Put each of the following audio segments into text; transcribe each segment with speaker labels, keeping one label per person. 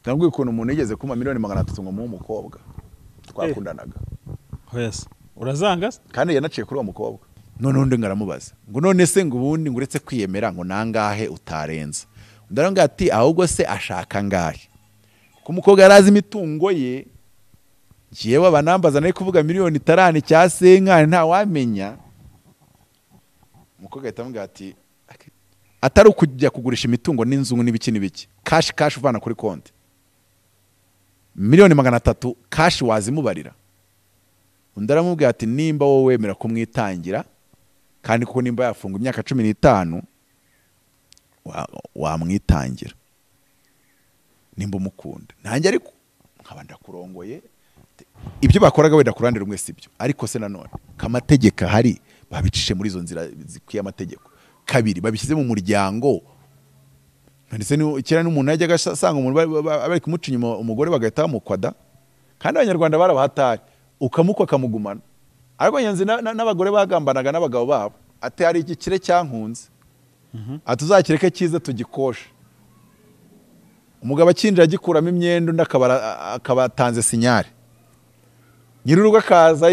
Speaker 1: Nabwiye ukuntu umuntu yigeze kumpa 300,000,000 ngo muhe umukobwa twakundanaga.
Speaker 2: Yes. Urazanga se?
Speaker 1: Kandi yanaciye kuri uwo mukobwa. None undi ngaramubaza ngo none se ngo ubundi ngo uretse kwiyemera ngo nangahe utarenza. Undi arambwira ati ahubwo se ashaka ngahe. Kuko umukobwa yarazi imitungo ye, ngiye banambaza nari kuvuga 5,000,000 cya senkani nta wamenya. Umukobwa ahita amubwira ati atari ukujya kugurisha imitungo n'inzu n'ibiki n'ibiki, cash cash uvana kuri konti 300,000,000 cash wazimubarira. Undi aramubwira ati nimba wowe wemera kumwitangira kandi kuko nimba yafunga imyaka 15 wamwitangira nimba umukunda, nanjye ariko nkaba ndakurongoye. Ibyo bakoraga wenda kurande rumwe sibyo, ariko se nanone kamategeko hari babicishe muri izo nzira zikwiye amategeko. Kabiri babishyize mu muryango, ndetse kera n'umuntu yajyaga asanga umuntu bari kumuca inyuma umugore bagahita bamukwada, kandi abanyarwanda barabahatari ukamukwa akamugumana. Ariko nyanzi n'abagore bagambanaga n'abagabo babo ati hari igikire cyankunze, ati uzakireke cyize tugikoshe. Umugabo akinjira agikuramo imyenda undi akabatanze sinyare, nyirurugo akaza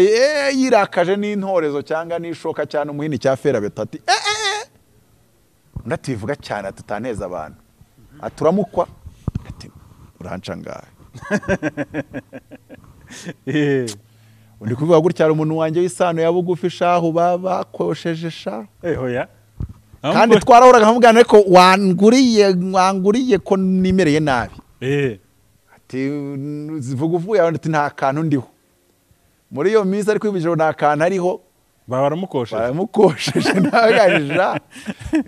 Speaker 1: yirakaje n'intorezo cyangwa n'ishoka cyane umuhini cya ferabeto ati undi ativuga cyane atutaneza abantu aturamukwa ati uranca ngahe. Undi kuvuga gutya umuntu wanjye w'isano ya bugufi shahu babakosheje sha.
Speaker 2: Hoya.
Speaker 1: Kandi twarahoraga nkamubwira ariko wanguriye ko nimereye nabi. Ati zivuga uvuye aho ati nta kantu ndiho. Muri iyo minsi ariko ibijoro nta kantu ariho.
Speaker 2: Baramukosheje.
Speaker 1: Baramukosheje ntagarija.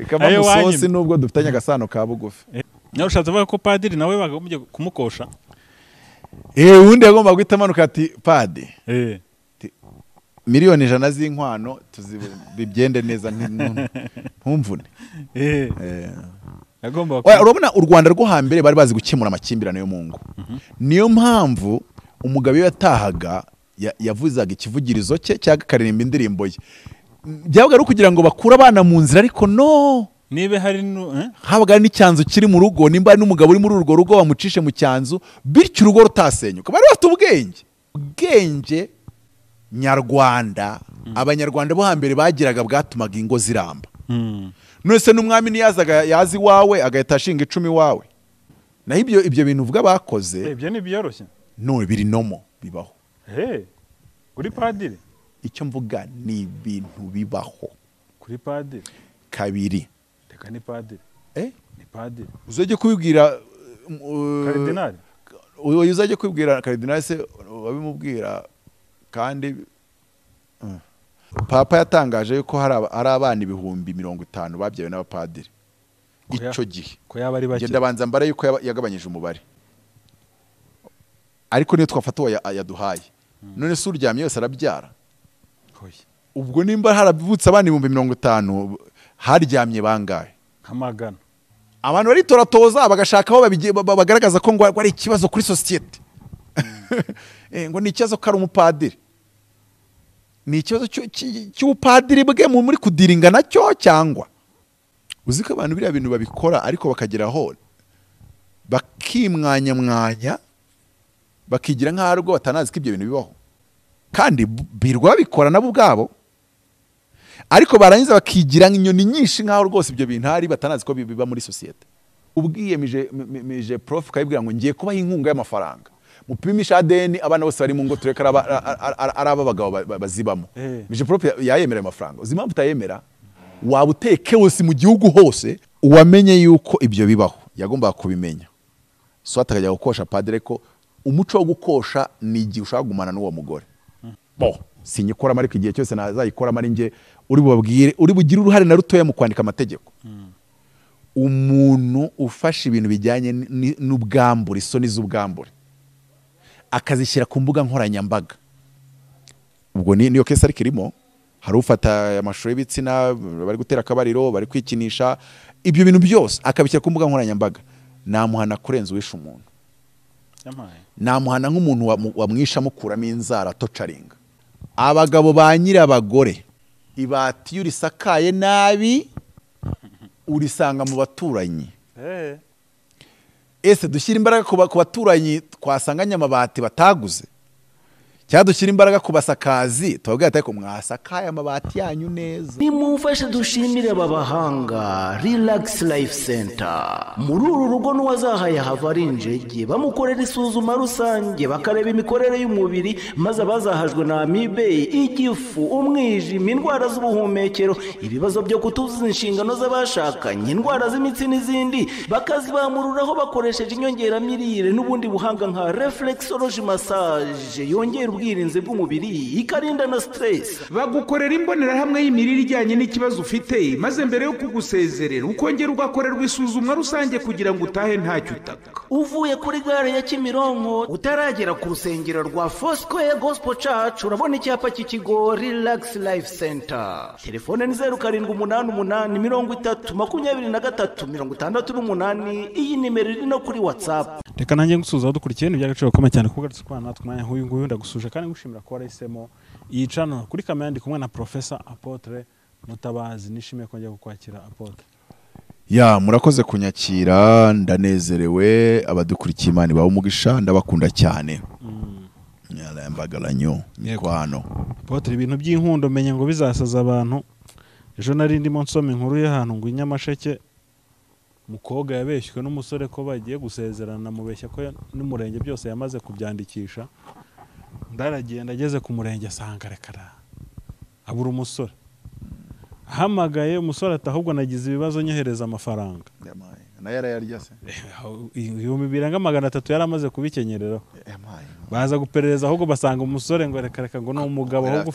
Speaker 1: Ikaba musosi nubwo dufitanye agasano ka bugufi.
Speaker 2: Nawe ushatse kuvuga ko padiri nawe bakagombye kumukosha?
Speaker 1: Undi yagomba guhita amanuka ati padi. 100,000,000 z'inkwano tuzibibyende neza ntumvune.
Speaker 2: Agomba.
Speaker 1: Urabona u Rwanda rwo hambere bari bazi gukemura amakimbirane yo mu ngo. Niyo mpamvu umugabo iyo yatahaga yavuzaga ikivugirizo cye cyangwa akaririmba indirimbo ye. Byabaga ari kugira ngo bakure abana mu nzira, ariko no
Speaker 2: nibe hari
Speaker 1: habaga n'icyanzu kiri mu rugo, nimba ari n'umugabo uri muri urwo rugo bamucishe mu cyanzu, bityo urugo rutasenyuka. Bari bafite ubwenge. Ubwenge nyarwanda abanyarwanda bo hambere bagiraga bwatumaga ingo ziramba. None se n'umwami niyazaga yazi wawe agahita ashinga 10 wawe. Naho ibyo bintu uvuga bakoze
Speaker 2: ibyo ni byoroshye.
Speaker 1: No biri nomo bibaho.
Speaker 2: Kuri padiri
Speaker 1: icyo mvuga ni ibintu bibaho
Speaker 2: kuri padiri.
Speaker 1: Kabiri
Speaker 2: reka ni padiri. Ni padiri
Speaker 1: uzajye kubibwira
Speaker 2: karidinali.
Speaker 1: Uzajye kubibwira karidinali se wabimubwira. Kandi Papa yatangaje yuko hari abana 50,000 babyawe n'abapadiri icyo gihe.
Speaker 2: Ko yaba ari bake.
Speaker 1: Ngenda banza mbare yuko yagabanyije umubare, ariko niyo twafata uwo yaduhaye. None se uryamye yose arabyara? Ubwo nimba haravutse abana 50,000 haryamye bangahe?
Speaker 2: Nka magana.
Speaker 1: Abantu baritoratoza bagashaka aho bagaragaza ko ngo ari ikibazo kuri societe. Ngo ni ikibazo ko ari umupadiri. Ni ikibazo cy'ubupadiri bwe muri kudiringa nacyo, cyangwa uzi ko abantu biriya bintu babikora ariko bakageraho bakimwanya mwanya bakigira nkaho aribwo batanazi ko ibyo bintu bibaho, kandi birwa babikora nabo ubwabo, ariko barangiza bakigira inyoni nyinshi nkaho rwose ibyo bintu hari batanazi ko biba muri societe. Ubwiyemije mije prof kayibwira ngo ngiye kubaha inkunga y'amafaranga mupimisha ADN abana bose bari mu ngo tureka ari abagabo bazibamo. Mije prof yayemera amafaranga. Uzi impamvu utayemera? Waba uteye chaos mu gihugu hose. Uwamenye yuko ibyo bibaho yagombaga kubimenya, so atakajya gukosha padire ko umuco wo gukosha ni igihe ushaka kugumana n'uwo mugore. Bo sinyikoramo, ariko igihe cyose nazayikoramo ari nge uri bubabwire, uri bugire uruhare na rutoya mu kwandika amategeko. Umuntu ufashe ibintu bijyanye n'ubwambure, isoni z'ubwambure, akazishyira ku mbuga nkoranyambaga, ubwo niyo case ariko irimo. Hari ufata amashusho y'ibitsina bari gutera akabariro, bari kwikinisha, ibyo bintu byose akabishyira ku mbuga nkoranyambaga, namuhana kurenza uwishe umuntu. Namuhana nk'umuntu wamwisha amukuramo inzara tocaringa. Abagabo ba nyirabagore, ibati iyo urisakaye nabi urisanga mu baturanyi. Ese dushyira imbaraga ku baturanyi twasanganye amabati bataguze, cyangwa dushyira imbaraga ku basakazi tubabwira ati ariko mwasakaye amabati yanyu neza?
Speaker 3: Nimumfashe dushimire aba bahanga Relax Life Center. Muri uru rugo n'uwazahaye hava ari injege, bamukorera isuzuma rusange, bakareba imikorere y'umubiri, maze abazahajwe na amibe, igifu, umwijima, indwara z'ubuhumekero, ibibazo byo kutuzuza inshingano z'abashakanye, indwara z'imitsi n'izindi, bakazibamururaho bakoresheje inyongeramirire n'ubundi buhanga nka reflexology massage yongera ubwirinzi bw'umubiri, ikarinda na stress.
Speaker 4: Bagukorera imbonerahamwe y'imirire ijyanye n'ikibazo ufite, maze mbere yo kugusezerera ukongera ugakorerwa isuzumwa rusange kugira ngo utahe ntacyo utaka.
Speaker 3: Uvuye kuri gare ya Kimironko utaragera ku rusengero rwa Foursquare Gospel Church, urabona icyapa cy'ikigo Relax Life Center. Telefone ni 0788 30 23 68. Iyi nimero iri no kuri WhatsApp.
Speaker 2: Reka nanjye ngusuhuza dukurikiye, ni by'agaciro gakomeye cyane kugarutse kwa natwe umwanya nk'uyu nguyu. Ndagusuje kandi ngushimira ko warahisemo iyi channel. Kuri kamera ndi kumwe na Professor Apotre Mutabazi. Nishimiye kongera kukwakira, Apotre.
Speaker 1: Ya, murakoze kunyakira, ndanezerewe. Abadukurikiye Imana ibahe umugisha, ndabakunda cyane. Nyarambagaranyo mikwano.
Speaker 2: Apotre, ibintu by'inkundo menye ngo bizasaza abantu. Ejo nari ndimo nsoma inkuru y'ahantu ngo Inyamasheke mukobwa yabeshywe n'umusore ko bagiye gusezerana, mubeshya ko n'umurenge byose yamaze kubyandikisha. Ndaragenda ageze ku murenge asanga rekara abura umusore. Ahamagaye umusore ati ahubwo nagize ibibazo nyohereza amafaranga.
Speaker 1: Nayo yarayarya se?
Speaker 2: 2300 yaramaze kubikenyereraho. Baza guperereza ahubwo basanga umusore ngo reka reka ngo ni umugabo ahubwo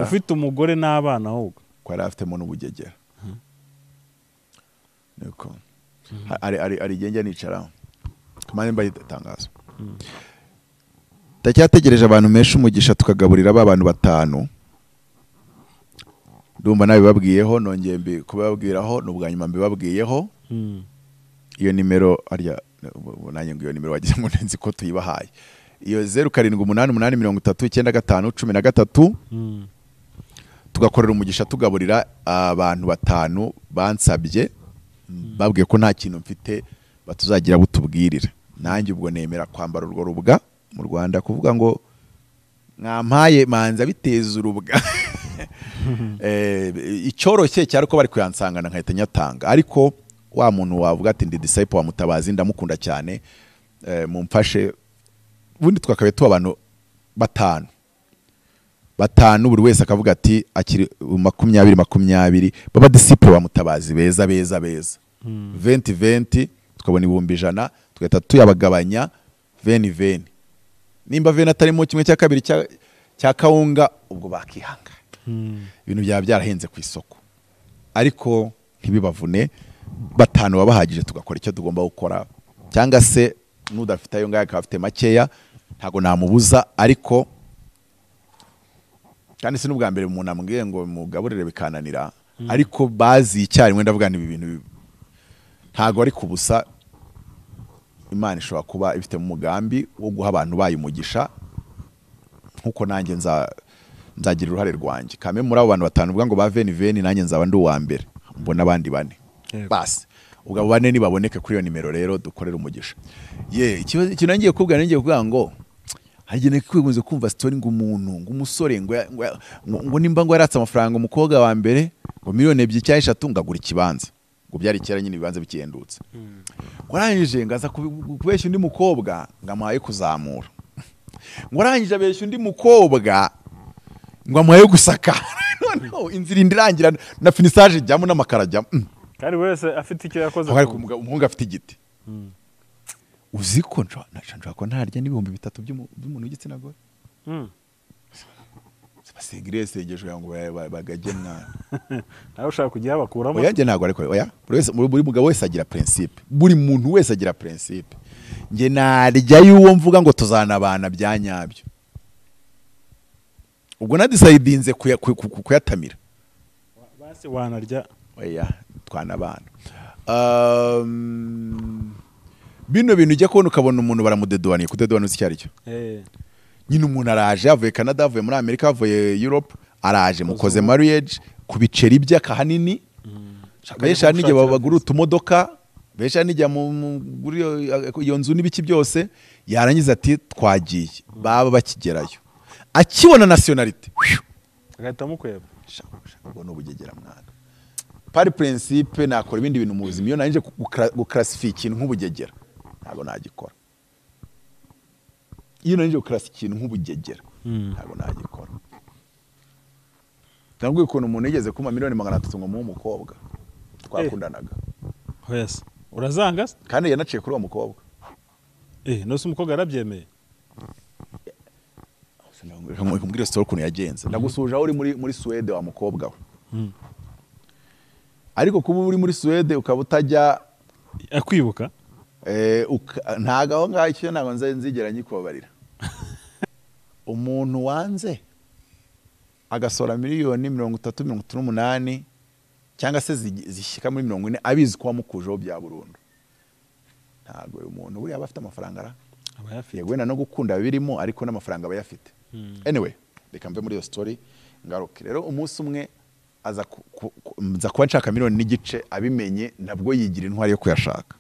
Speaker 2: ufite umugore n'abana ahubwo.
Speaker 1: Ko yari afitemo n'ubugegera. Niko. Ari igenge nicara. Kamane mbaye itangazo. Ndacyategereje abantu menshi umugisha tukagaburira ba bantu batanu. Ndumva nabibabwiyeho, nongeye kubabwiraho n'ubwa nyuma mbibabwiyeho. Iyo nimero arya nanjye ngo iyo nimero wagize ngo nzi ko tuyibahaye. Iyo 0788 30 95 13 tugakorera umugisha tugaburira abantu batanu bansabye, babwiye ko nta kintu mfite batuzagira butubwirira. Nanjye ubwo nemera kwambara urwo rubwa mu Rwanda, kuvuga ngo mwampaye manza biteza urubwa. Icyoroshye cyari ko bari kuyansangana nkahita nyatanga, ariko wa muntu wavuga ati ndi disciple wa Mutabazi ndamukunda cyane, mumfashe. Ubundi twakabaye tuba abantu batanu, buri wese akavuga ati akiri 20 20 baba disciple wa Mutabazi beza beza beza. 20 20 tukabona 100,000 tugahita tuyabagabanya 20 20. Nimba 20 atarimo kimwe cya kabiri cya kawunga, ubwo bakihanga. Ibintu byaba byarahenze ku isoko, ariko ntibibavune. Batanu babahagije tugakora icyo tugomba gukora, cyangwa se n'udafite ayo ngayo akaba afite makeya ntago namubuza. Ariko kandi si n'ubwa mbere umuntu ambwiye ngo mugaburire bikananira, ariko bazi icyarimwe ndavuga ni ibintu ntago ari kubusa. Imana ishobora kuba ifite mu mugambi wo guha abantu bayo umugisha, nkuko nanjye nzagira uruhare rwanjye. Kame muri abo bantu batanu uvuga ngo ba veni veni, nanjye nzaba ndi uwa mbere, mbona abandi bane. Basi ubwo abo bane nibaboneke kuri iyo nimero rero dukorera umugisha. Ye, ikintu nangiye kubwira, nangiye kuvuga ngo hageneye kwigunze kumva story ngo umuntu ngo umusore ngo nimba ngo yaratse amafaranga umukobwa wa mbere ngo 2 cyangwa 3 ngagura ikibanza, ngo byari kera nyine ibibanza bikihendutse. Ngo arangije ngaza kubeshya undi mukobwa ngamuhaye kuzamura. Ngo arangije abeshya undi mukobwa ngo amuhaye gusakara. Noneho inzira indirangira na finissage ijyamo n'amakara ajyamo.
Speaker 2: Kandi wese afite icyo yakoze.
Speaker 1: Umuhungu afite igiti. Uzi ko nshobora ko ntarya n'ibihumbi 3 by'umuntu w'igitsina gore. Basengire sengesho ngo bagajye mwana.
Speaker 2: Nawe ushaka kujya bakuramo.
Speaker 1: Oya nge ntago ariko oya. Buri mugabo wese agira principe. Buri muntu wese agira principe. Nge narya y'uwo mvuga ngo tuzanabana bya nyabyo. Ubwo nadisidinze kuyatamira.
Speaker 2: Basi wanarya.
Speaker 1: Oya twanabana. Bino bintu ujya kubona ukabona umuntu baramudedwaniye, kudedwana uzi icyo ari cyo. Nyine umuntu araje avuye Canada, avuye muri Amerika, avuye Europe, araje mukoze marriage ku biceri by'akahanini. Benshi hari n'igihe babagura utumodoka Besha nijya muri iyo nzu n'ibiki byose, yarangiza ati twagiye, baba bakigerayo akibona nationality
Speaker 2: agahita amukweba.
Speaker 1: Ubwo ni ubugegera mwana. Par principe nakora ibindi bintu mu buzima, iyo nanje guclassify ikintu nk'ubugegera ntabwo nagikora. Iyo nanje guclassify ikintu nk'ubugegera ntabwo nagikora. Ntabwo ukuntu umuntu yigeze kuma 300,000,000 ngo muhe umukobwa twakundanaga.
Speaker 2: Yes. Urazanga se?
Speaker 1: Kandi yanaciye kuri uwo mukobwa.
Speaker 2: Nose umukobwa yarabyemeye.
Speaker 1: Nkubwire story ukuntu yagenze. Ndagusuje aho uri muri Suwede wa mukobwa we. Ariko kuba uri muri Suwede ukaba utajya
Speaker 2: akwibuka,
Speaker 1: ntago aho ngaho icyo ntabwo nzigera nyikubabarira. Umuntu wanze agasora 30,000,038 cyangwa se zishyika muri 40 abizi ko wamukujeho bya burundu. Ntago uyu muntu buriya aba afite amafaranga ara
Speaker 2: abayafite.
Speaker 1: Yego no gukunda birimo ariko n'amafaranga aba yafite. Anyway, reka mve muri iyo story ngaruke. Rero umunsi umwe aza kuba nshaka 1.5 miliyoni abimenye, nabwo yigira intwari yo kuyashaka,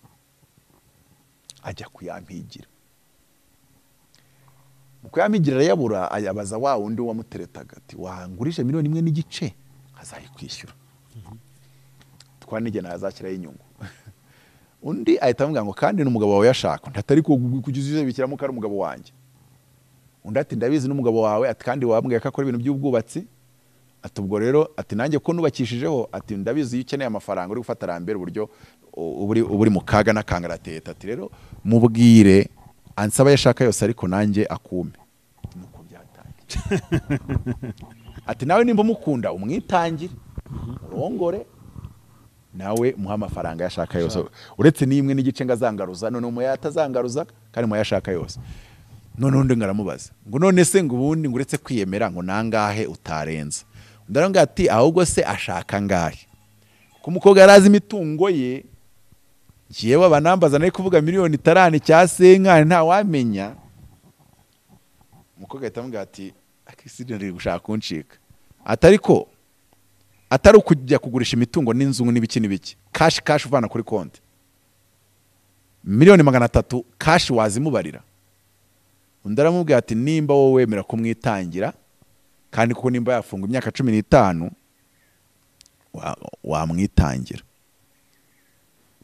Speaker 1: ajya kuyampigira. Mu kuyampigira arayabura, ayabaza wa wundi wamuteretaga ati wangurije 1.5 miliyoni azayikwishyura, twanigena azashyiraho inyungu. Undi ahita amubwira ngo kandi n'umugabo wawe yashaka, ntatari kugeza bikiramo ko ari umugabo wanjye. Undi ati ndabizi n'umugabo wawe, ati kandi wambwiye ko akora ibintu by'ubwubatsi, ati ubwo rero ati nanjye ko nubakishijeho, ati ndabizi iyo ukeneye amafaranga uri gufata rambere uburyo uri mu kaga n'akangarateta, ati rero mubwire ansaba yashaka yose ariko nanjye akume. Nuko byatangiye. Ati nawe nimba umukunda umwitangire, urongore nawe muha amafaranga yashaka yose, uretse n'imwe n'igice ngazangaruza, none umuya atazangaruza kandi muya yashaka yose. None undi ngaramubaza ngo none se ngo ubundi ngo uretse kwiyemera ngo nangahe utarenza. Undi arambwira ati ahubwo se ashaka ngahe, kuko umukobwa yarazi imitungo ye, ngiyewe abanambaza nari kuvuga 5 miliyoni cya senkani nta wamenya. Umukobwa ahita amubwira ati akisidi ndi gushaka kuncika, atariko atari ukujya kugurisha imitungo n'inzu n'ibiki n'ibiki, cash cash uvana kuri konti 300,000,000 cash wazimubarira. Undi aramubwira ati nimba wowe wemera kumwitangira kandi kuko nimba yafunga imyaka 15 wamwitangira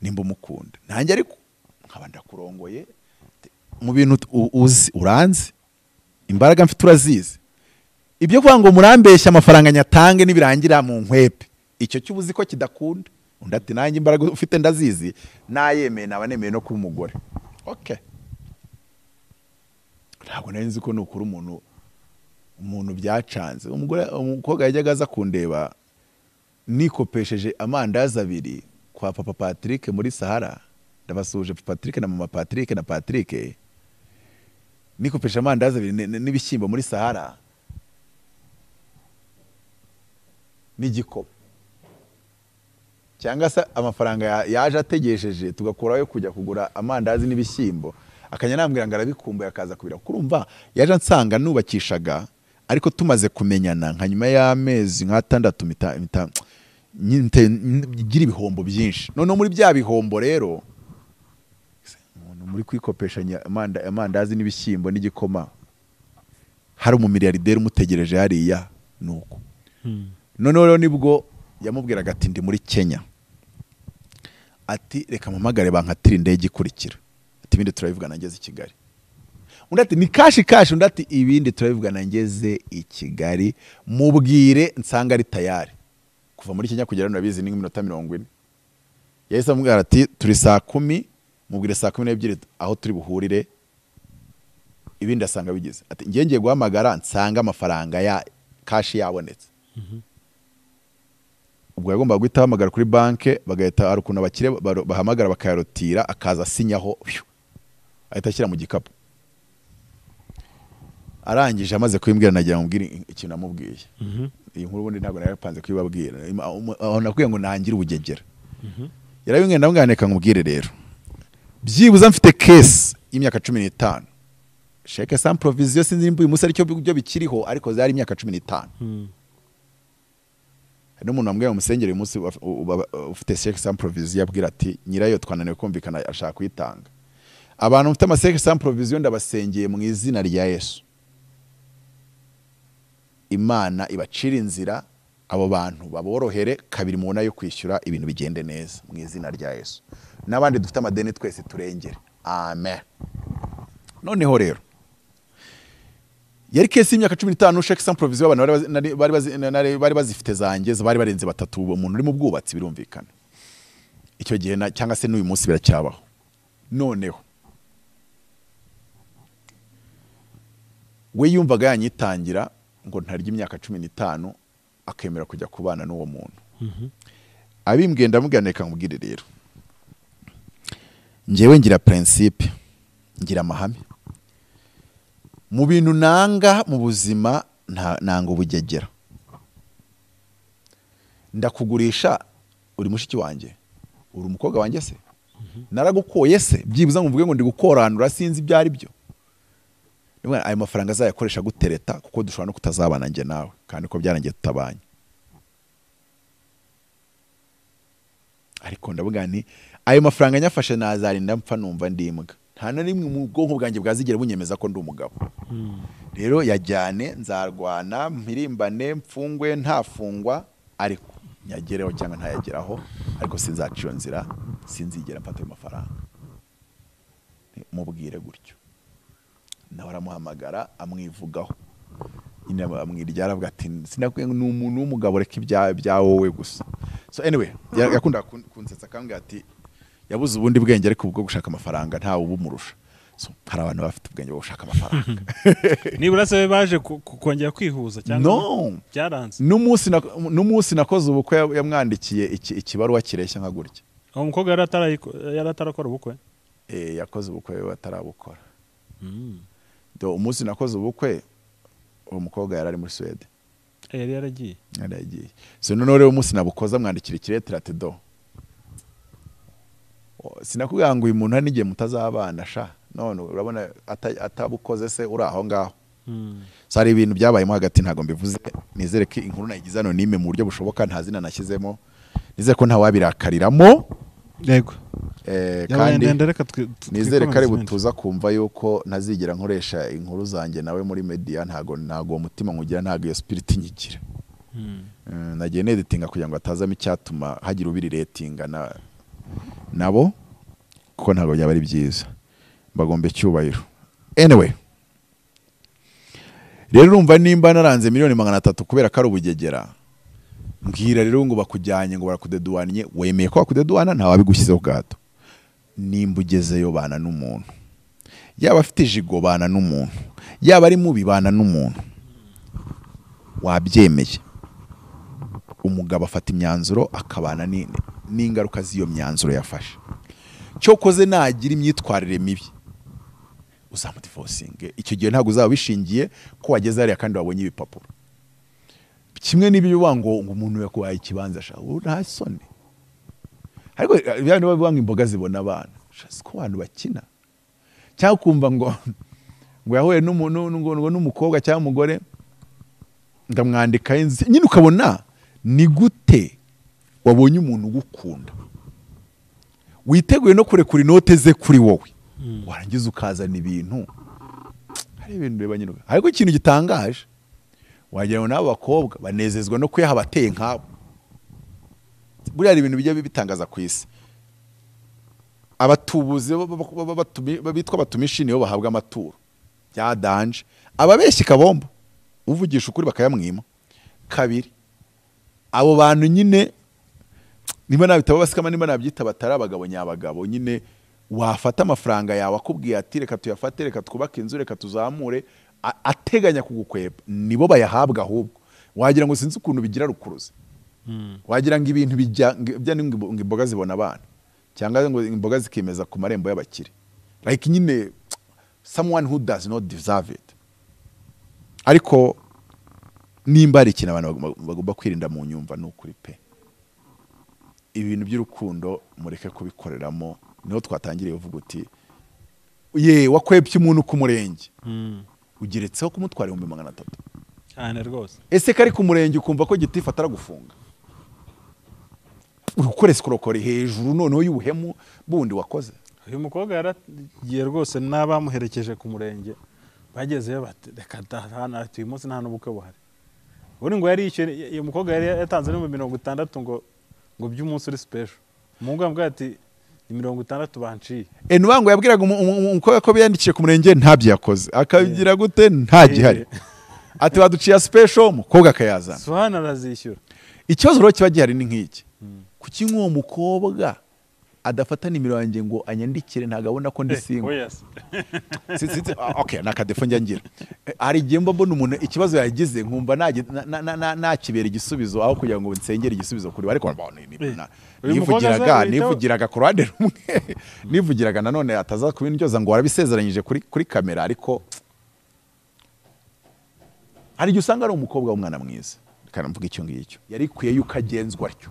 Speaker 1: nimba umukunda, nanjye ariko nkaba ndakurongoye mu bintu uzi uranzi, imbaraga mfite urazizi, ibyo kuvuga ngo murambeshya amafaranga nyatange nibirangira mu nkwepe, icyo cyubuzi ko kidakunda. Undi ati nanjye imbaraga ufite ndazizi, nayemeye naba nemeye no kuba umugore. Okay, ntabwo nari nzi ko nukuri umuntu byacanze. Umugore umukobwa yajyaga aza kundeba nikopesheje amandazi 2 kwa papa Patrick muri Sahara. Ndabasuje papa Patrick na mama Patrick na Patrick. Nikopesheje amandazi 2 n'ibishyimbo muri Sahara n'igikoma, cyangwa se amafaranga yaje ategesheje tugakurayo kujya kugura amandazi n'ibishyimbo, akanya nambwira ngo arabikumbuye akaza kubira. Kurumva yaje ansanga nubakishaga, ariko tumaze kumenyana nka nyuma y'amezi nka 6 ngira ibihombo byinshi. Noneho muri bya bihombo rero umuntu muri kwikopeshanya amandazi n'ibishyimbo n'igikoma, hari umumiliyarderi umutegereje hariya nuko. Noneho rero nibwo yamubwiraga ati ndi muri Kenya, ati reka mpamagare bankatira indege ikurikira, ati ibindi turabivugana ngeze i Kigali. Undi ati ni cash cash, undi ati ibindi turabivugana ngeze i Kigali, mubwire nsanga ari tayari. Kuva muri Kenya kugera hano urabizi ni nk'iminota 40. Yahise amubwira ati turi saa 10, mubwire saa 12 aho turi buhurire, ibindi asanga bigize. Ati ngiye ngiye guhamagara nsanga amafaranga ya cash yabonetse. Ubwo yagombaga guhita ahamagara kuri banke, bagahita hari ukuntu abakire bahamagara bakayarotira, akaza asinyaho ahita ashyira mu gikapu. Arangije amaze kubimbwira nagira ngo mbwire ikintu namubwiye. Iyi nkuru ubundi ntabwo nari napanze kuyibabwira, aho nakwiye ngo nangire ubugegera. Yarabimbwiye ndamubwira reka nkubwire rero, byibuze mfite case y'imyaka 15, chèque sans provision, sinzi nimba uyu munsi aricyo byo bikiriho, ariko zari imyaka 15. Hari n'umuntu wambwiye mu musengero uyu munsi ufite chèque sans provision, abwira ati nyirayo twananiwe kumvikana, ashaka kuyitanga. Abantu mufite amachèque sans provision, ndabasengeye mu izina rya Yesu, Imana ibacira inzira, abo bantu baborohere kabiri mubona yo kwishyura, ibintu bigende neza mu izina rya Yesu. N'abandi dufite amadeni twese turengere, amen. Noneho rero yari case y'imyaka 15, chèque sans provision abantu bari bazifite zanjye bari barenze batatu. Umuntu uri mu bwubatsi birumvikana icyo gihe cyangwa se n'uyu munsi biracyabaho. Noneho we yumvaga yanyitangira ngo ntarya imyaka 15, akemera kujya kubana n'uwo muntu. Abimbwiye ndamubwira reka nkubwire rero, njyewe ngira principe, ngira amahame mu bintu nanga mu buzima, nanga ubugegera. Ndakugurisha, uri mushiki wanjye, uri umukobwa wanjye se, naragukoye se, byibuze ngo mvuge ngo ndi gukoranura, sinzi ibyo ari byo. Ayo mafaranga azayakoresha gutereta, kuko dushobora no kutazabana njye nawe, kandi ko byarangiye tutabanye. Ariko ndavuga nti ayo mafaranga nyafashe nazarinda mpfa numva ndi imbwa, nta na rimwe mu bwonko bwanjye bwazigera bunyemeza ko ndi umugabo. Rero yajyane, nzarwana mpirimbane, mfungwe ntafungwa, ariko nyagereho cyangwa ntayageraho, ariko sinzaca iyo nzira, sinzigera mfata ayo mafaranga. Mubwire gutyo, nawe aramuhamagara amwivugaho nyine, amwiryara avuga ati sinakwiye, ni umuntu w'umugabo, reka ibya wowe gusa. So anyway, yakundaga kunsetsa akambwira ati yabuze ubundi bwenge, ariko ubwo gushaka amafaranga ntawe ubumurusha. So hari abantu bafite ubwenge bwo gushaka amafaranga.
Speaker 2: Nibura se baje kongera kwihuza cyangwa
Speaker 1: no
Speaker 2: byaranze?
Speaker 1: N'umunsi nakoze ubukwe yamwandikiye ikibaruwa kireshya nka gutya.
Speaker 2: Uwo mukobwa yari atarakora ubukwe?
Speaker 1: Yakoze ubukwe atarabukora. Do umunsi nakoze ubukwe uwo mukobwa yari ari muri Swede.
Speaker 2: Yari yaragiye.
Speaker 1: Yari yaragiye. So noneho rero umunsi nabukoza mwandikira ikiretera ati do sinakubwira ngo uyu muntu hari n'igihe mutazabana sha, none urabona atabukoze se uri aho ngaho. So hari ibintu byabayemo hagati ntago mbivuze, nizere ko inkuru nayigize anonyme mu buryo bushoboka, nta zina nashyizemo, nizere ko ntawabirakariramo.
Speaker 2: Yego.
Speaker 1: Kandi nizere ko ari butuza kumva yuko ntazigera nkoresha inkuru zanjye nawe muri media, ntago uwo mutima nkugira, ntago iyo spirit nyigira. Nagiye neditinga kugira ngo atazamo icyatuma hagira ubiri ratinga nabo, kuko ntago byaba ari byiza, bagomba icyubahiro. Anyway rero urumva nimba naranze 300,000,000 kubera ko ari ubugegera, mbwira rero ngo bakujyanye ngo barakudeduwanye, wemeye ko bakudeduwana, nta wabigushyizeho gato. Nimba ugezeyo bana n'umuntu, yaba afite ijigo bana n'umuntu, yaba ari mubi bana n'umuntu, wabyemeye. Umugabo afata imyanzuro akabana n'ingaruka z'iyo myanzuro yafashe. Cyokoze nagira imyitwarire mibi uzamudivorcinge, icyo gihe ntabwo uzaba wishingiye ko wageze hariya kandi wabonye ibipapuro. Kimwe n'ibyo bivuga ngo umuntu yakubaye ikibanza sha, nta soni. Ariko bya niba bivuga ngo imboga zibona abana, siko abantu bakina. Cyangwa kumva ngo yahuye n'umukobwa cyangwa umugore ndamwandika inzu, nyine ukabona ni gute wabonye umuntu ugukunda witeguye no kurekura inote ze kuri wowe, warangiza ukazana ibintu. Hari ibintu reba nyine, ariko ikintu gitangaje wagira ngo n'abo bakobwa banezezwa no kuyaha abateye nk'abo. Buriya hari ibintu bijya bitangaza ku isi, abatubuzi bitwa abatumishi nibo bahabwa amaturo bya danje, ababeshyi kabombo uvugisha ukuri bakayamwima. Kabiri, abo bantu nyine niba nabitaba basikama, niba nabyita batari abagabo nyabagabo nyine, wafata amafaranga yawe akubwiye ati reka tuyafate, reka twubake inzu, reka tuzamure, ateganya kugukwepa, nibo bayahabwa. Ahubwo wagira ngo sinzi ukuntu bigira rukuruzi, wagira ngo ibintu bijya ngo imboga zibona abana, cyangwa ngo imboga zikimeza ku marembo y'abakire, like nyine someone who does not deserve it. Ariko nimba ari ikintu abantu bagomba kwirinda mu nyumva ni ukuri pe, ibintu by'urukundo mureke kubikoreramo. Niho twatangiriye uvuga uti ye wakwepye umuntu ku murenge, ugeretseho kumutwara 300,000
Speaker 2: cyane rwose.
Speaker 1: Ese kari ku murenge ukumva ko gitifu ataragufunga? Uri gukora escroquerie hejuru noneho y'ubuhemu bundi wakoze.
Speaker 2: Uyu mukobwa yaragiye rwose n'abamuherekeje ku murenge bagezeyo bati reka da, hano ati uyu munsi nta n'ubukwe buhari. Ubundi ngo yari yishyuye, uyu mukobwa yari yatanze n'60,000 ngo by'umunsi uri special. Umuhungu yamubwiye ati ni 60 banciye.
Speaker 1: Nuvuga ngo yabwiraga umukobwa ko biyandikishije ku murenge ntabyo yakoze, akabigira gute nta gihari, ati baduciye special, umukobwa akayazana.
Speaker 2: Suhana arazishyura.
Speaker 1: Ikibazo rero kiba gihari ni nk'iki: kuki nk'uwo mukobwa adafata nimero yanjye ngo anyandikire? Ntabwo abona ko ndi single?
Speaker 2: Oya se.
Speaker 1: Okay, ni akadefo njya ngira. Hari igihe mba mbona umuntu ikibazo yagize nkumva nakibera igisubizo aho kugira ngo nsengere igisubizo kuri we, ariko
Speaker 2: Uyu mukobwa
Speaker 1: nivugiraga
Speaker 2: azahita-
Speaker 1: nivugiraga ku ruhande rumwe, nivugiraga nanone ataza kubindyoza ngo warabisezeranyije kuri kamera. Ariko hari igihe usanga ari umukobwa w'umwana mwiza, reka mvuge icyo ngicyo, yari ikwiye yuko agenzwa atyo.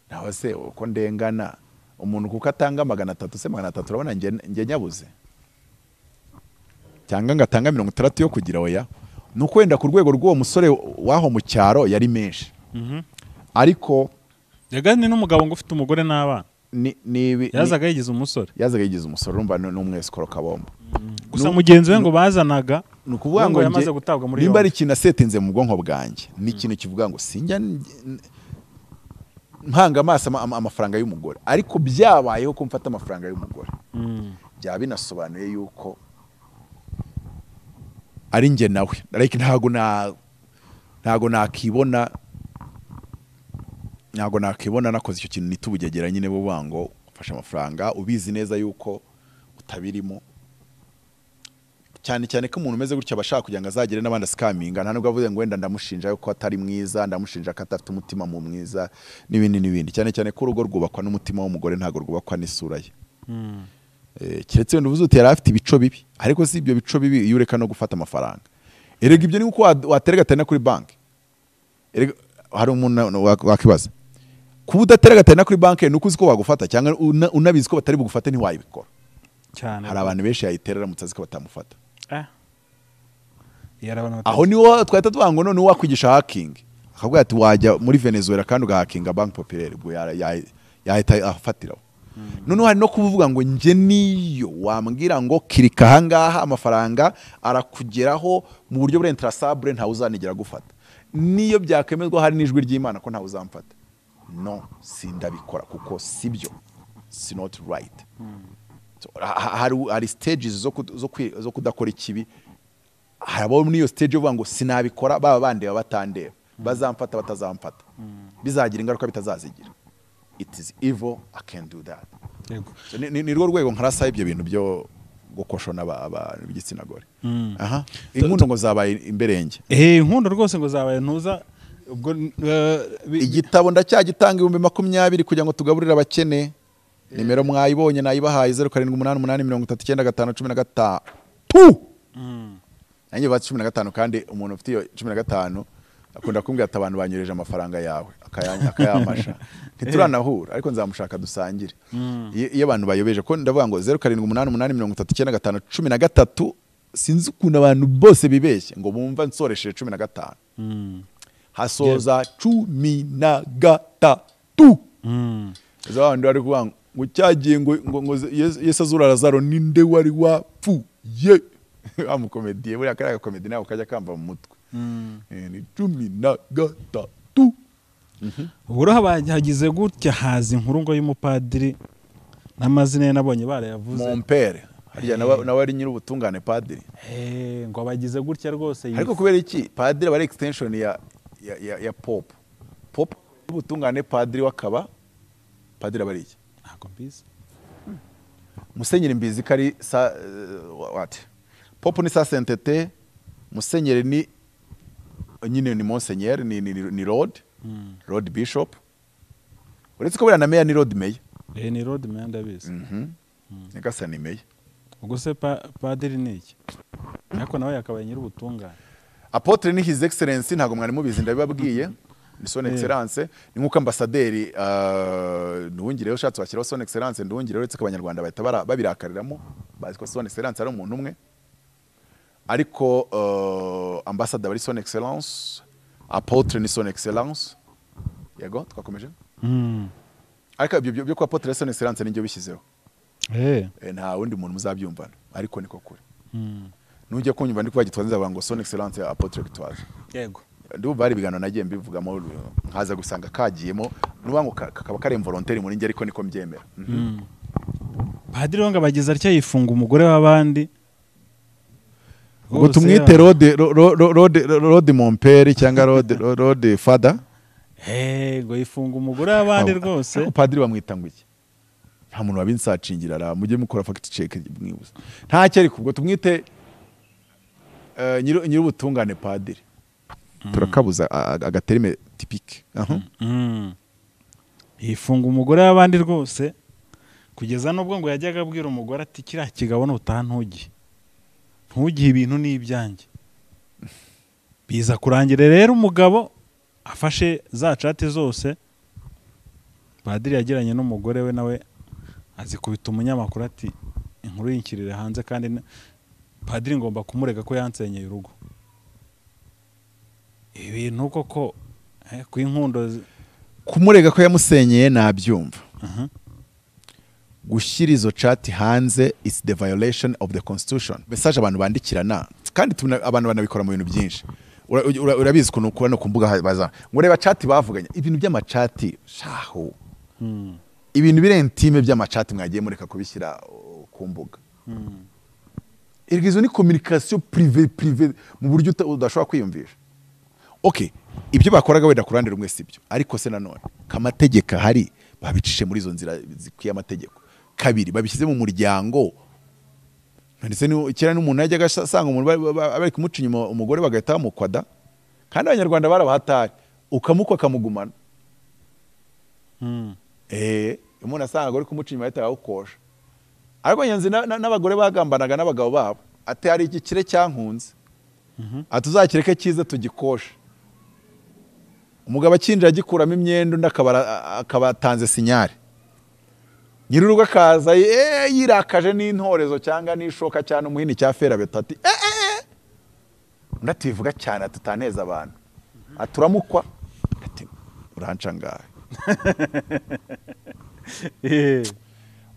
Speaker 1: Nawe se uko ndengana umuntu kuko atanga 300 se, 300 urabona njye nyabuze, cyangwa ngatanga 60 yo kugira? Oya, ni uko wenda ku rwego rw'uwo musore w'aho mu cyaro yari menshi, ariko
Speaker 2: Yagani n'umugabo ngo ufite umugore n'abana.
Speaker 1: ni
Speaker 2: Yazaga yigize umusore.
Speaker 1: Yazaga yigize umusore, urumva ni umwesikoro kabombo.
Speaker 2: Gusa mugenzi we ngo bazanaga
Speaker 1: Ni ukuvuga
Speaker 2: we
Speaker 1: ngo
Speaker 2: yamaze gutabwa muri
Speaker 1: nimba ari
Speaker 2: yombi.
Speaker 1: ikintu asetinze mu bwonko bwanjye, ni ikintu kivuga ngo sinjya mpanga amaso amafaranga y'umugore, ariko byabayeho ko mfata amafaranga y'umugore, byaba binasobanuye yuko ari njye nawe. Like ntago nakibona nakoze icyo kintu nita ubugegera nyine, buvuga ngo ufashe amafaranga ubizi neza yuko utabirimo, cyane cyane ko umuntu umeze gutya aba ashaka kugira ngo azagere n'abandi asikaminga. Nta nubwo avuze ngo wenda ndamushinja yuko atari mwiza, ndamushinja ko adafite umutima mu mwiza n'ibindi n'ibindi, cyane cyane ko urugo rwubakwa n'umutima w'umugore, ntabwo rwubakwa n'isura ye. Keretse wenda uvuze uti yari afite ibico bibi, ariko si ibyo bico bibi iyo ureka no gufata amafaranga. Erega ibyo ni uko watera gatanya kuri banki. Erega hari umuntu wakibaza, kuba udatera gatanya kuri banki ni uko uzi ko bagufata, cyangwa unabizi ko batari bugufate ntiwayibikora?
Speaker 2: Cyane.
Speaker 1: Hari abantu benshi yayitera aramutse azi ko batamufata.
Speaker 2: Yari abantu
Speaker 1: Aho niho twahita tuvuga ngo none wakwigisha hacking, akavuga ati wajya muri Venezuela kandi ugahakinga Banque Populaire, ubwo yahita afatiraho. Noneho hari no kuvuga ngo njye niyo wambwira ngo kirika ahangaha amafaranga arakugeraho mu buryo buri intraçable, ntawe uzanigera gufata, niyo byakemezwa hari n'ijwi ry'Imana ko ntawe uzamfata, no sindabikora kuko sibyo, si not right. So, hari stages zo kudakora ikibi. Hari abo muri iyo stage uvuga ngo sinabikora, baba bandeba batandeba, bazamfata batazamfata, bizagira ingaruka bitazazigira, it is evil, I can't do that. So, ni rwo rwego nkarasa ibyo bintu byo gukoshona abantu b'igitsina gore. Aha inkundo ngo zabaye imberenge.
Speaker 2: Inkundo rwose ngo zabaye ntuza ubwo
Speaker 1: Igitabo ndacyagitanga 20,000 kugira ngo tugaburire abakene. Nimero mwayibonye, nayibahaye: 0788391513. Nanjye batse 15, kandi umuntu ufite iyo 15 akunda kumbwira ati abantu banyoreje amafaranga yawe, akayamasha, ntituranahura, ariko nzamushaka dusangire. Iyo abantu bayobeje ko ndavuga ngo 0788391513, sinzi ukuntu abantu bose bibeshye ngo bumva nsoresheje 15, hasoza 13. Za bandi bari kuvuga ngo cyagiye ngo Yesu azura Lazaro, ninde wari wapfuye? Wa mukomediye buriya kariya gakomedi nawe kajya kamba mu mutwe. Ni 13.
Speaker 2: Ubwo rero hagize gutya haza inkuru ngo y'umupadiri, n'amazina ye nabonye barayavuze.
Speaker 1: Mon père harya nawe ari nyir'ubutungane padiri.
Speaker 2: Ngo abagize gutya rwose
Speaker 1: Ariko kubera iki padiri aba ari extension ya Pope ubutungane, padiri wakaba padiri aba ari iki?
Speaker 2: Ntabwo mbizi.
Speaker 1: Musenyeri mbizi ko ari sa what, Pope ni sa sainteté, musenyeri ni nyine ni monseigneur, ni lord bishop, uretse ko buriya na meya ni lord mayor.
Speaker 2: Ni lord mayor ndabizi.
Speaker 1: Nyagasani meya.
Speaker 2: Ubwo se padiri ni iki? Ariko nawe yakabaye nyir'ubutungane.
Speaker 1: Apôtre ni his excellence, ntabwo mwari mubizi, ndabibabwiye, ni son excellence. Ni nk'uko ambasaderi Nduhungirehe ushatse washyiraho son excellence Nduhungirehe, uretse ko abanyarwanda bahita babirakariramo, bazi ko son excellence ari umuntu umwe, ariko ambassador ari son excellence, apôtre ni son excellence. Yego, twakomeje. Ariko ibyo byo kwa Apotre Son Excellence nijyo bishyizeho. Nta wundi muntu muzabyumvana ariko niko kuri. Nujya kunyumva ndi kuba Gitwaza nzavuga ngo Son Excellence Apotre Gitwaza.
Speaker 2: Yego.
Speaker 1: Ndumva hari ibiganiro nagiye mbivugamo nkaza gusanga kagiyemo nuba ngo kakaba kari involontaire muri njye ariko niko mbyemera.
Speaker 2: Padiri wanga bageza atya yifunga umugore w'abandi.
Speaker 1: Ubwo tumwite Rode Rode Rode Mompere cyangwa Rode Rode Father.
Speaker 2: Ngo yifunga umugore w'abandi rwose.
Speaker 1: Ariko padiri bamwita ngo iki? Nta muntu wabinsacingira ra mujye mukora fact check mwibuza. Ntacyo ariko ubwo tumwite nyir'ubutungane padiri. Turakabuza agaterime typique.
Speaker 2: Yifunga umugore w'abandi rwose kugeza nubwo ngo yajyaga abwira umugore ati kiriya kigabo nutaha ntugiye. Ntugiye ibintu ni ibyanjye. Biza kurangira rero umugabo afashe za chat zose padiri yagiranye n'umugore we nawe azikubita umunyamakuru ati inkuru yinkirire hanze kandi padiri ngomba kumurega ko yansenyeye urugo. Ibintu koko ku inkundo
Speaker 1: kumurega ko yamusenyeye nabyumva. Gushyira izo chat hanze is the violation of the constitution. Message abantu bandikirana kandi abantu banabikora mu bintu byinshi. Urabizi ukuntu ukora no ku mbuga baza ngo reba chat bavuganye ibintu by'amachat shaho. Ibintu bire intime by'amachat mwagiye mureka kubishyira ku mbuga. Irgizo ni communication privée mu buryo udashobora kwiyumvisha. Okay, ibyo bakoraga wenda kurande rumwe sibyo ariko se nanone kamategeko hari babicishe muri izo nzira zikwiye amategeko. Kabiri babishyize mu muryango ndetse kera n'umuntu yajyaga asanga umuntu bari kumuca inyuma umugore bagahita bamukwada kandi abanyarwanda barabahatari ukamukwa akamugumana. Umuntu asanga ari kumuca inyuma ahita awukosha. Ariko nyanzi n'abagore bagambanaga n'abagabo babo ati hari igikire cyankunze atuzakireke cyiza tugikosha. Umugabo akinjira agikuramo imyenda undi akabatanze sinyari. Nyirurugo akaza yirakaje n'intorezo cyangwa n'ishoka cyane umuhini cya ferabeto ati undi ativuga cyane atutaneza abantu aturamukwa ati uranca ngahe.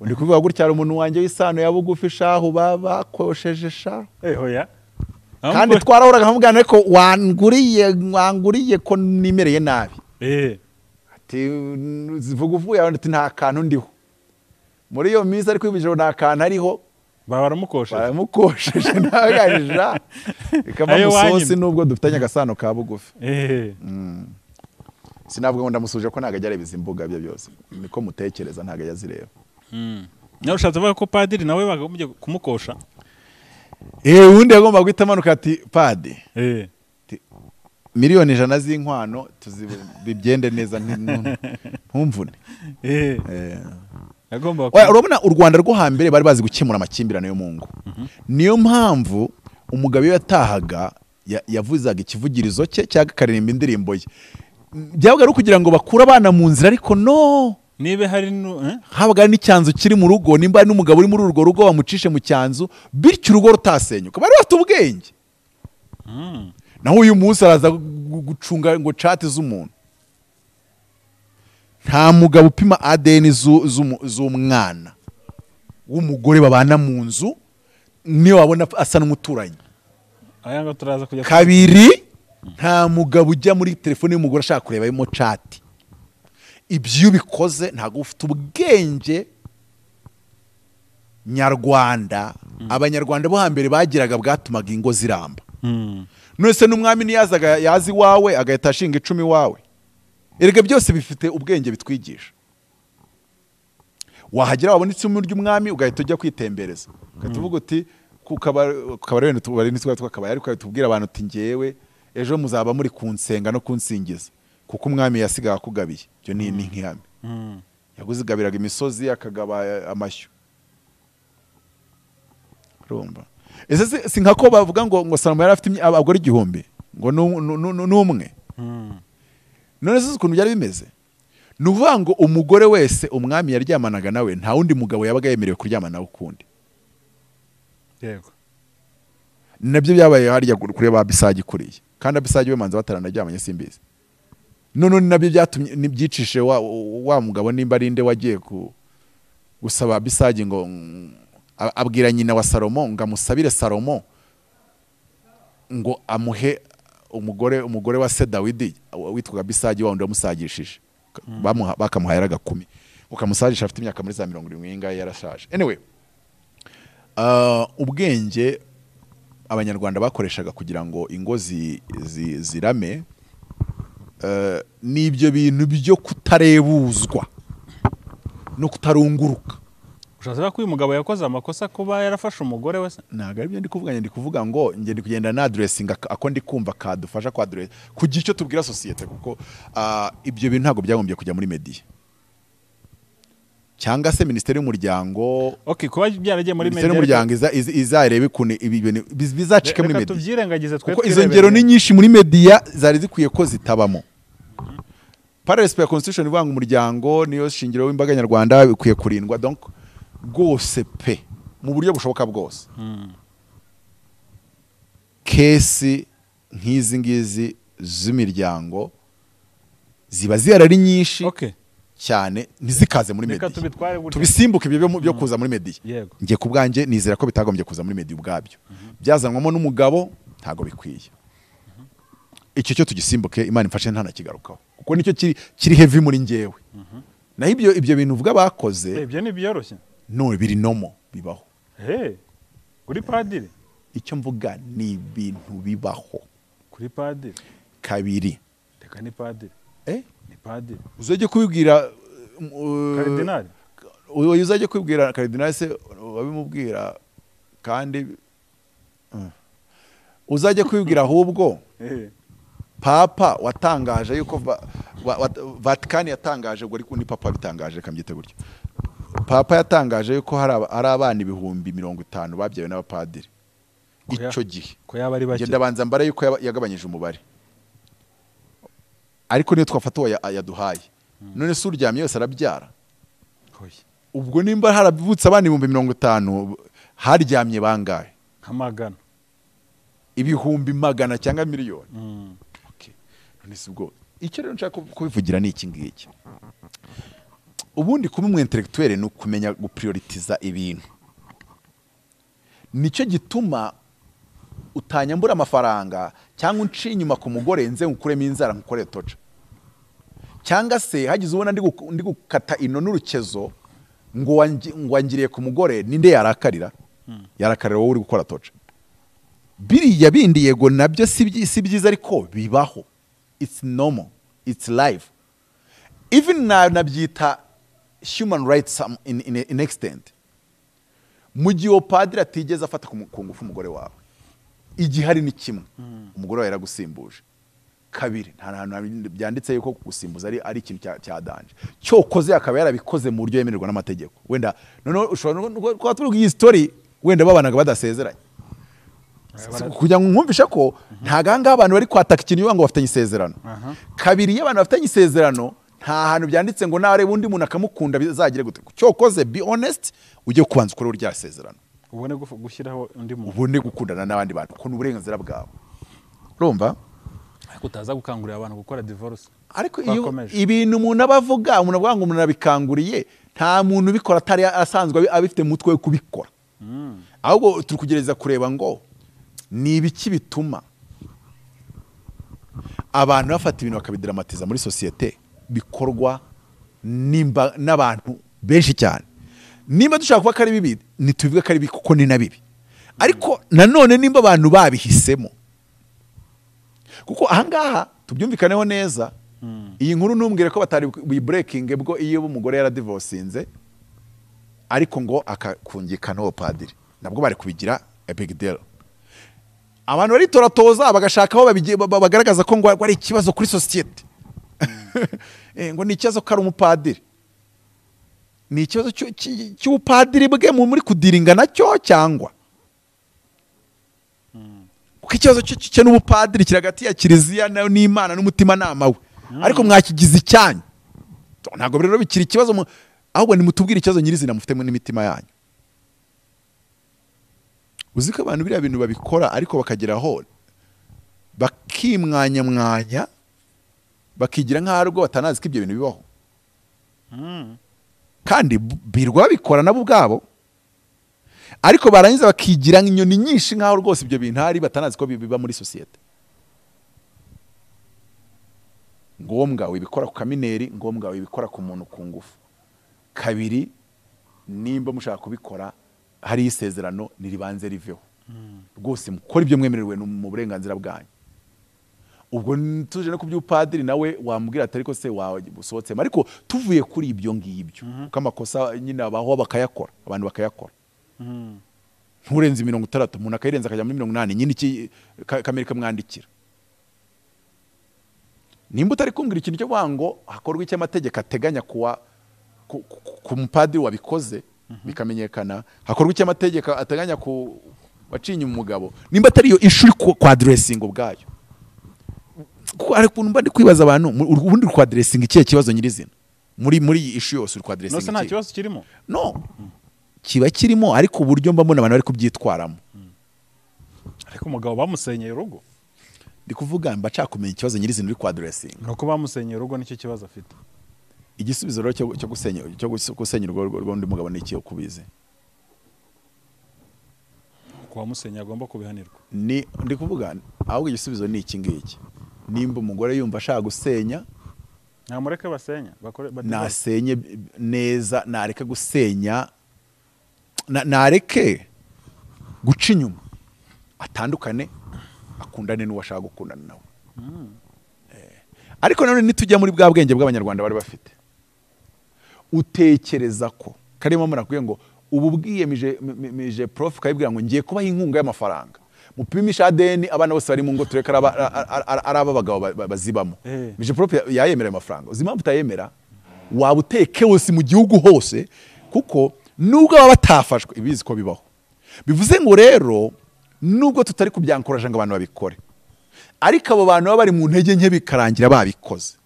Speaker 1: Undi kuvuga gutya hari umuntu wanjye w'isano ya bugufi shahu babakosheje sha.
Speaker 2: Hoya.
Speaker 1: Kandi twarahoraga nkamubwira ariko wanguriye ko nimereye nabi. Ati zivuga uvuye ati nta kantu ndiho. Muri iyo minsi ariko ibijoro nta kantu ariho baramukosheje ntagarija ikaba musosi nubwo dufitanye agasano ka bugufi. Sinavuga ngo ndamusuje ko ntago ajya areba izi mbuga bye byose niko mutekereza ntago ajya azireba.
Speaker 2: Nawe ushatse kuvuga ko padiri nawe bakagombye kumukosha?
Speaker 1: Ubundi yagomba guhita amanuka ati padi 100,000,000 z'inkwano tuzibibyende neza ntumvune. Urabona u Rwanda rwo hambere bari bazi gukemura amakimbirane yo mu ngo. Niyo mpamvu umugabo iyo yatahaga yavuzaga ikivugirizo cye cyangwa akaririmba indirimbo ye. Byabaga ari kugira ngo bakure abana mu nzira ariko no
Speaker 2: nibe hari
Speaker 1: habaga n'icyanzu kiri mu rugo nimba n'umugabo uri muri urwo rugo bamucishe mu cyanzu bityo urugo rutasenyuka. Bari bafite ubwenge. Naho uyu munsi araza gucunga ngo chat z'umuntu. Nta mugabo upima ADN z'umwana w'umugore babana mu nzu niyo wabona asa n'umuturanyi. Kabiri nta mugabo ujya muri telefone y'umugore ashaka kureba mo chat. Ibyo ubikoze ntago ufite ubwenge nyarwanda. Abanyarwanda bo hambere bagiraga bwatumaga ingo ziramba. None n'umwami niyazaga yazi wawe agahita ashinga 10 wawe. Erega byose bifite ubwenge bitwigisha. Wahagera wabona icumu ry'umwami ugahita ujya kwitembereza. Ugahita uvuga uti kukabara wenda tubari nitwa twakabaye ariko tubwira abantu uti ngewe ejo muzaba muri kunsenga no kunsingiza kuko umwami yasigaga akugabiye. Ibyo ni nk'ihame. Yaguzigabiraga imisozi akagaba amashyo. Urumva. Ese si nkako bavuga ngo Salomo yari afite abagore 1000 ngo n'umwe. None se ukuntu byari bimeze? Ni ukuvuga ngo umugore wese umwami yaryamanaga nawe nta wundi mugabo yabaga yemerewe kuryamana nawe ukundi.
Speaker 2: Yego.
Speaker 1: Nabyo byabaye harya kuri ba Abisagi kuriye. Kandi Abisagi we manza bataranaryamanye simbizi. None nabyo byatumye nibyicishe wa mugabo nimba ari nde wagiye gusaba Abisagi ngo abwira nyina wa Salomo ngo amusabire Salomo ngo amuhe umugore wa se Dawidi witwaga Abisagi, wa wundi wamusagishije, bakamuhaye agakumi ukamusagisha afite imyaka muri za 70 ingahe, yarashaje. Anyway, ubwenge abanyarwanda bakoreshaga kugira ngo ingo zirame, n'ibyo bintu byo kutarebuzwa no kutarunguruka.
Speaker 2: Ushatse ko uyu mugabo yakoze amakosa kuba yarafashe umugore we se?
Speaker 1: Ntabwo aribyo ndi kuvuga, ndi kuvuga ngo nge ndi kugenda na addressing ako ndi kumva kadufasha kwa address kugira icyo tubwira societe, kuko ibyo bintu ntabwo byagombye kujya muri media cyangwa se ministeri y'umuryango.
Speaker 2: Okay, kuba byaragiye muri
Speaker 1: media, ministeri y'umuryango izarebe ukuntu ibi bintu bizacike muri media,
Speaker 2: tubyirengagize twe,
Speaker 1: kuko izo ngero ni nyinshi muri media zari zikwiye ko zitabamo. Par respect constitution ivuga ngo umuryango niyo shingiro w'imbaga nyarwanda bikwiye kurindwa, donc rwose pe mu buryo bushoboka bwose. Kesi nk'izi ngizi z'imiryango ziba ziyarari nyinshi cyane, ntizikaze muri media, tubisimbuke ibyo byo kuza muri media. Ngiye ku bwanjye nizera ko bitagombye kuza muri media ubwabyo, byazanwamo n'umugabo ntago bikwiye. Icyo cyo tugisimbuke, Imana imfashe ntanakigarukaho kuko nicyo kiri heavy muri ngewe. Naho ibyo bintu uvuga bakoze,
Speaker 2: ibyo ni byoroshye,
Speaker 1: no biri nomo bibaho.
Speaker 2: Kuri padiri
Speaker 1: icyo mvuga ni ibintu bibaho
Speaker 2: kuri padiri.
Speaker 1: Kabiri,
Speaker 2: reka ni padiri, ni padiri
Speaker 1: uzajye kubibwira
Speaker 2: karidinali,
Speaker 1: uzajye kubibwira karidinali se wabimubwira, kandi uzajye kubibwira ahubwo Papa watangaje yuko Vatican yatangaje, ubwo ariko ni Papa bitangaje kambyite gutyo. Papa yatangaje yuko hari abana 50,000 babyawe n'abapadiri icyo gihe.
Speaker 2: Ko yaba ari bake,
Speaker 1: ngenda banza mbare yuko yagabanyije umubare, ariko niyo twafata uwo yaduhaye. None se uryamye yose arabyara? Ubwo nimba harabutse abana 50,000 haryamye bangahe?
Speaker 2: Nka magana,
Speaker 1: 100,000 cyangwa miliyoni. None se ubwo icyo rero nshaka kubivugira ni iki ngiki. Ubundi kuba umu intellectuel ni ukumenya guprioritiza ibintu. Nicyo gituma utanyambura amafaranga cyangwa unciye inyuma ku mugore nze nkukuremo inzara nkukore toca, cyangwa se hagize ubona ndi gukata ino n'urukezo ngo wangiriye ku mugore, ninde yarakarira? Yarakarira wowe uri gukora toca. Biriya bindi yego nabyo si byiza, ariko bibaho. It's normal, it's life. Even nabyita human rights in extent. Mu gihe padiri atigeze afata ku ngufu umugore wawe, igihari ni kimwe, umugore wawe yaragusimbuje. Kabiri, nta hantu byanditse yuko kugusimbuza ari ikintu cya danje. Cyokoze akaba yarabikoze mu buryo yemererwa n'amategeko. Wenda noneho ushobora kuba tuvuga iyi story, wenda babanaga badasezeranye, kugira ngo nkumvishe ko ntaganga abantu bari kwataka ikintu ngo bafitanye isezerano. Kabiri, iyo abantu bafitanye isezerano nta hantu byanditse ngo nareba undi muntu akamukunda bizagire gute. Cyokoze be honest, ujye kubanza ukore urya sezerano,
Speaker 2: ubone gushyiraho undi muntu,
Speaker 1: ubone gukundana n'abandi bantu, kuko n'uburenganzira bwawe. Urumva?
Speaker 2: Ariko utaza gukangurira abantu gukora divorce.
Speaker 1: Ariko iyo ibintu umuntu abavuga, umuntu avuga ngo umuntu arabikanguriye, nta muntu ubikora atari asanzwe abifite mutwe we kubikora. Ahubwo turi kugereza kureba ngo ni ibiki bituma abantu bafata ibintu bakabidramatiza muri societe bikorwa n'abantu benshi cyane. Nimba dushaka kuba kari bibi, ntitubivuge kari bibi kuko ni na bibi. Ariko nanone nimba abantu babihisemo, kuko ahangaha tubyumvikaneho neza, iyi nkuru ntumbwire ko batari breaking bwo iyo umugore yaradivorcinze ariko ngo akakungikana uwo padiri, nabwo bari kubigira a big deal. Abantu baritoratoza bagashaka aho bagaragaza ko ngo ari ikibazo kuri societe. Ngo ni ikibazo ko ari umupadiri, ni ikibazo cy'ubupadiri bwe muri kudiringa nacyo, cyangwa kuko ikibazo cye n'ubupadiri kiri hagati ya kiliziya n'Imana n'umutima nama we, ariko mwakigize icyanyu. Ntabwo rero bikiri ikibazo, ahubwo nimutubwire ikibazo nyirizina mufitemo n'imitima yanyu. Uzi ko abantu biriya bintu babikora ariko bakageraho bakimwanya mwanya Bakigira nk'aho rwo batanazi ko ibyo bintu bibaho. Kandi birwa babikora nabo ubwabo, ariko barangiza bakigira inyoni nyinshi nk'aho rwose ibyo bintu hari batanazi ko biba muri sosiyete. Ngombwa wibikora ku kamineri, ngombwa wibikora ku muntu ku ngufu. Kabiri, nimba mushaka kubikora hari isezerano niribanze riveho. Rwose mukora ibyo mwemerewe mu burenganzira bwanyu. Ubwo tuje no kubyupadiri nawe wambwira atari ko se wawe usohotsemo, ariko tuvuye kuri ibyo ngibyo kuko amakosa nyine abaho bakayakora, abantu bakayakora. Nturenze 60, umuntu akayirenza akajya muri 80, nyine iki kamere kamwandikira. Nimba utari kumbwira ikintu cyo kuvuga ngo hakorwa icyo amategeko ateganya kuwa ku mupadiri wabikoze bikamenyekana, hakorwa icyo amategeko ateganya ku wacinye umugabo, nimba atari iyo issue uri kwa addressing ubwayo. Kuko ari ukuntu mba ndi kwibaza abantu, ubundi uri kwa addressing ikihe kibazo nyirizina muri iyi issue yose uri kwa addressing
Speaker 2: Nose nta
Speaker 1: ikihe?
Speaker 2: kibazo kirimo?
Speaker 1: No, kiba kirimo, ariko uburyo mba mbona abantu bari kubyitwaramo.
Speaker 2: Ariko umugabo bamusenyeye urugo.
Speaker 1: Ndi kuvuga mba nshaka kumenya ikibazo nyirizina uri kwa addressing.
Speaker 2: Nuko bamusenyeye urugo nicyo kibazo afite.
Speaker 1: Igisubizo rero cyo gusenya cyo gusenya urugo rw'undi mugabo ni iki ukubizi?
Speaker 2: Ku wamusenyeye agomba kubihanirwa.
Speaker 1: Ni ndi kuvuga ahubwo igisubizo ni iki ngiki. Nimba umugore yumva ashaka gusenya,
Speaker 2: Ntamureke basenya, bakore
Speaker 1: nasenye neza, nareke gusenya, nareke guca inyuma, atandukane, akundane n'uwo ashaka gukundana nawe. Ariko nanone nitujya muri bwa bwenge bw'abanyarwanda bari bafite, utekereza ko karimo murakwiye ngo ubu bwiyemije mije prof kayibwira ngo ngiye kubaha inkunga y'amafaranga, mupimisha ADN abana bose bari mu ngo tureka ari abagabo bazibamo. Mije prof yayemera ayo mafaranga. Uzi impamvu utayemera? Waba uteye chaos mu gihugu hose, kuko nubwo baba batafashwe ibizi ko bibaho. Bivuze ngo rero nubwo tutari kubyankoraje ngo abantu babikore, ariko abo bantu baba bari mu ntege nke bikarangira babikoze.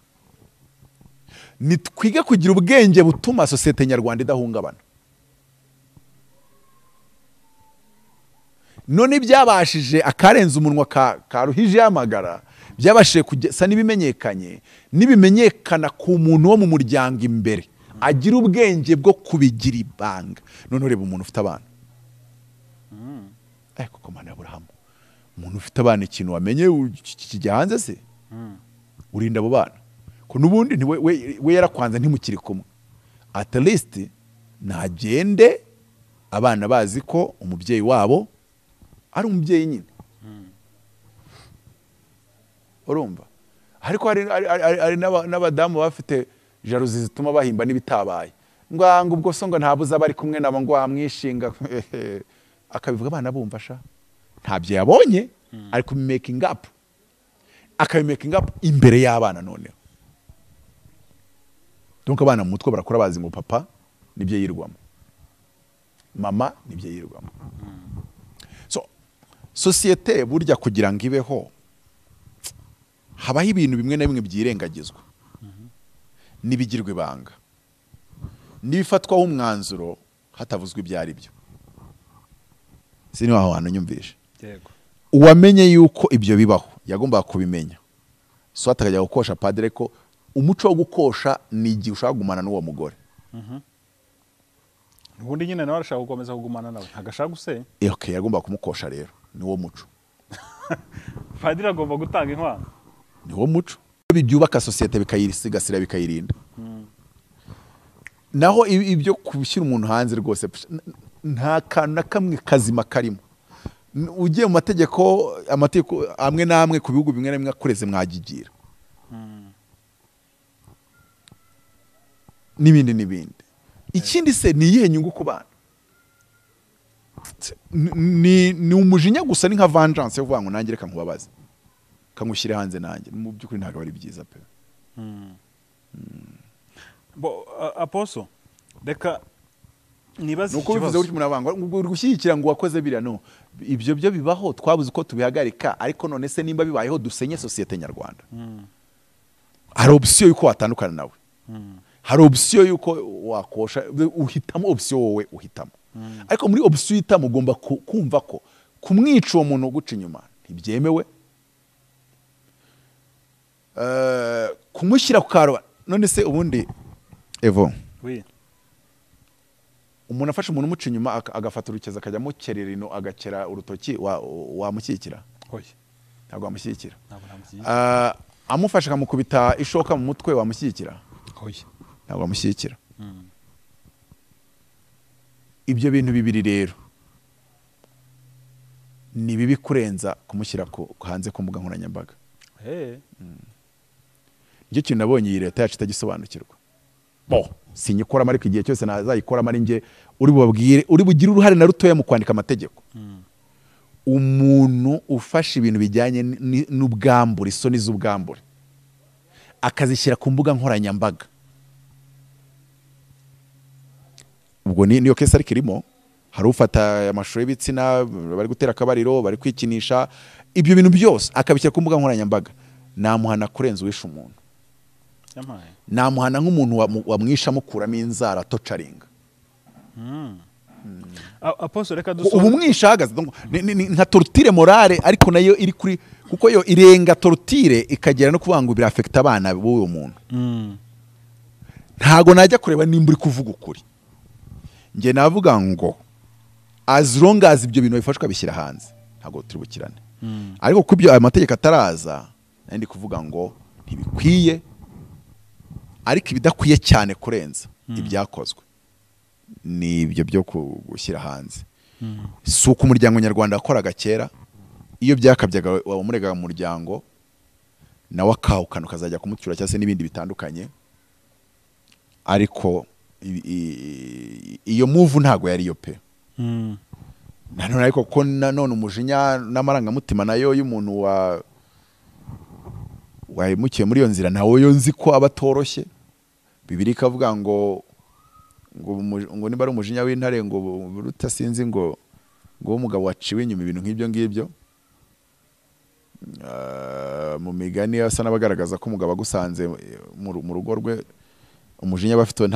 Speaker 1: Nitwige kugira ubwenge butuma sosiyete nyarwanda idahungabana. None byabashije akarenza umunwa karuhije yamagara, byabashije kugesa n'ibimenyekanye, nibimenyekana ku muntu wo mu muryango imbere, agira ubwenge bwo kubigira ibanga. None ureba umuntu ufite abana. Koko Mana Aburahamu, umuntu ufite abana ikintu wamenye kijya hanze se? Urinda abo bana. Ko nubundi we yarakwanze ntimukiri kumwe. At least nagende abana bazi ko umubyeyi wabo ari umubyeyi nyine. Urumva? Ariko hari n'abadamu bafite jalousie zituma bahimba n'ibitabaye. Ngo ubwo so ngo ntabuza bari kumwe nabo ngo amwishinga. Akabivuga abana bumva sha. Ntabyo yabonye, ari ku making up. Akabi making up imbere y'abana noneho. Donc abana mu mutwe barakura bazi ngo papa nibyo yirwamo, mama nibyo yirwamo. So societe burya kugira ngo ibeho habaho ibintu bimwe na bimwe byirengagizwa nibigirwa ibanga, nibifatwaho umwanzuro hatavuzwe ibyo ari byo. Siniho aho hantu nyumvishe.
Speaker 2: Yego.
Speaker 1: Uwamenye yuko ibyo bibaho yagombaga kubimenya, so atakajya gukosha padre ko umuco wo gukosha ni igihe ushaka kugumana n'uwo mugore.
Speaker 2: Ubundi nyine nawe arashaka gukomeza kugumana nawe, ntagashaka gusenya.
Speaker 1: Okay, yagombaga kumukosha rero, ni wo muco.
Speaker 2: Padiri agomba gutanga inkwano.
Speaker 1: Ni wo muco. Byubaka societe bikayisigasira bikayirinda. Naho ibyo kubishyira umuntu hanze rwose nta kantu na kamwe kazima karimo. Ugiye mu mategeko, amategeko amwe namwe ku bihugu bimwe na bimwe akureze mwagigira. N'ibindi n'ibindi. Ikindi se ni iyihe nyungu ku bana? Ni umujinya gusa, ni nka vengeance yo kuvuga ngo nanjye reka nkubabaze, kangushyire hanze nanjye. Mu by'ukuri ntabwo ari byiza pe.
Speaker 2: Bo Apostle, reka nibaze
Speaker 1: nuko bivuze gutyo umuntu avanga ngo uri gushyigikira ngo wakoze biriya, no ibyo byo bibaho, twabuze uko tubihagarika. Ariko none se nimba bibayeho dusenye societe nyarwanda. Hari option yuko watandukana nawe, hari option yuko wakosha, uhitamo option wowe uhitamo. Ariko muri option uhitamo ugomba kumva ko kumwica uwo muntu uguca inyuma ntibyemewe, Kumushyira ku karubanda. None se ubundi Evo,
Speaker 2: Oui.
Speaker 1: umuntu afashe umuntu umuca inyuma agafata urukeza akajya amukerera ino, agakera urutoki, wamushyigikira?
Speaker 2: Oya.
Speaker 1: Ntabwo wamushyigikira.
Speaker 2: Ntabwo namushyigikira.
Speaker 1: Amufashe akamukubita ishoka mu mutwe, wamushyigikira?
Speaker 2: Oya.
Speaker 1: Ntabwo wamushyigikira. Ibyo bintu bibiri rero ni bibi kurenza kumushyira hanze ku mbuga nkoranyambaga. Nicyo kintu nabonye iyi leta yacu itagisobanukirwa. Bo sinyikoramo, ariko igihe cyose nazayikoramo ari njye uri bubabwire, uri bugire uruhare na rutoya mu kwandika amategeko. Umuntu ufashe ibintu bijyanye n'ubwambure, isoni z'ubwambure, akazishyira ku mbuga nkoranyambaga, ubwo niyo case ariko irimo. Hari ufata amashusho y'ibitsina bari gutera akabariro, bari kwikinisha, ibyo bintu byose akabishyira ku mbuga nkoranyambaga, namuhana kurenza uwishe umuntu.
Speaker 2: Yampaye.
Speaker 1: Namuhana nk'umuntu wamwishe amukuramo inzara, torturinga.
Speaker 2: Apostle, reka
Speaker 1: Ubu
Speaker 2: dusoze.
Speaker 1: umwishe ahagaze. Donc, ni nka torture morale, ariko nayo iri kuri, kuko yo irenga torture ikagera no kuvuga ngo birafekita abana b'uwo muntu. Ntago najya kureba nimba uri kuvuga ukuri. Njye navuga ngo as long as ibyo bintu bifashwe bishyira hanze, ntabwo turi bukirane. Ariko kuko ibyo ayo mategeko ataraza, nari ndi kuvuga ngo ntibikwiye, ariko ibidakwiye cyane kurenza ibyakozwe ni ibyo byo gushyira hanze. Si uko umuryango nyarwanda wakoraga kera, iyo byakabyaga wamuregaga mu muryango, nawe akahukana ukazajya kumucyura cyangwa se n'ibindi bitandukanye. Ariko iyo move ntago yari yo pe. Nanone ariko ko nanone umujinya n'amarangamutima nayo y'umuntu wa wahemukiye muri iyo nzira, nawe yo nzi ko aba atoroshye. Bibiliya ikavuga ngo niba ari umujinya w'intare ngo rutasinzi ngo umugabo waciwe inyuma, ibintu nk'ibyo ngibyo. Mu migani asa n'abagaragaza ko umugabo agusanze mu rugo rwe, umujinya aba afite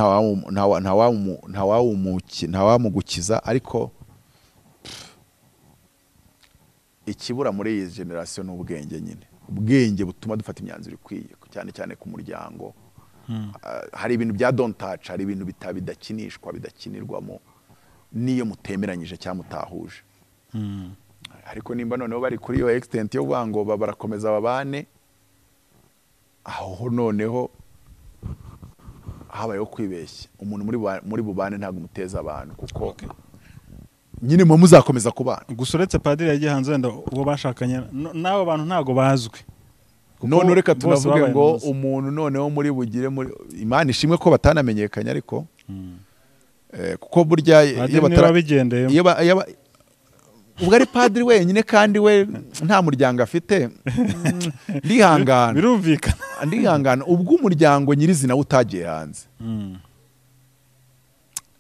Speaker 1: ntawamugukiza. Ariko ikibura muri iyi generation ni ubwenge nyine, ubwenge butuma dufata imyanzuro ikwiye, cyane cyane ku muryango. Hari ibintu bya don't touch, hari ibintu bidakinishwa, bidakinirwamo n'iyo mutemeranyije cyangwa mutahuje. Ariko nimba noneho bari kuri iyo extent yo kuvuga ngo barakomeza babane, aho noneho habayeho kwibeshya. Umuntu muri bubane ntabwo umuteza abantu, kuko nyine muba muzakomeza kubana.
Speaker 2: Gusa uretse padiri yagiye hanze, wenda uwo bashakanye n'abo bantu ntabwo bazwi. Kuko
Speaker 1: None reka
Speaker 2: bose
Speaker 1: tunavuge
Speaker 2: babaye
Speaker 1: ngo
Speaker 2: muzi.
Speaker 1: umuntu noneho muri bugire muri Imana ishimwe ko batanamenyekanye, ariko kuko burya iyo
Speaker 2: Padiri niwe
Speaker 1: batara
Speaker 2: wabigendeyemo.
Speaker 1: iyo ubwo ari padiri wenyine kandi we nta muryango afite, ndihangana.
Speaker 2: Birumvikana.
Speaker 1: Ndihangana. Ubwo umuryango nyirizina we utagiye hanze,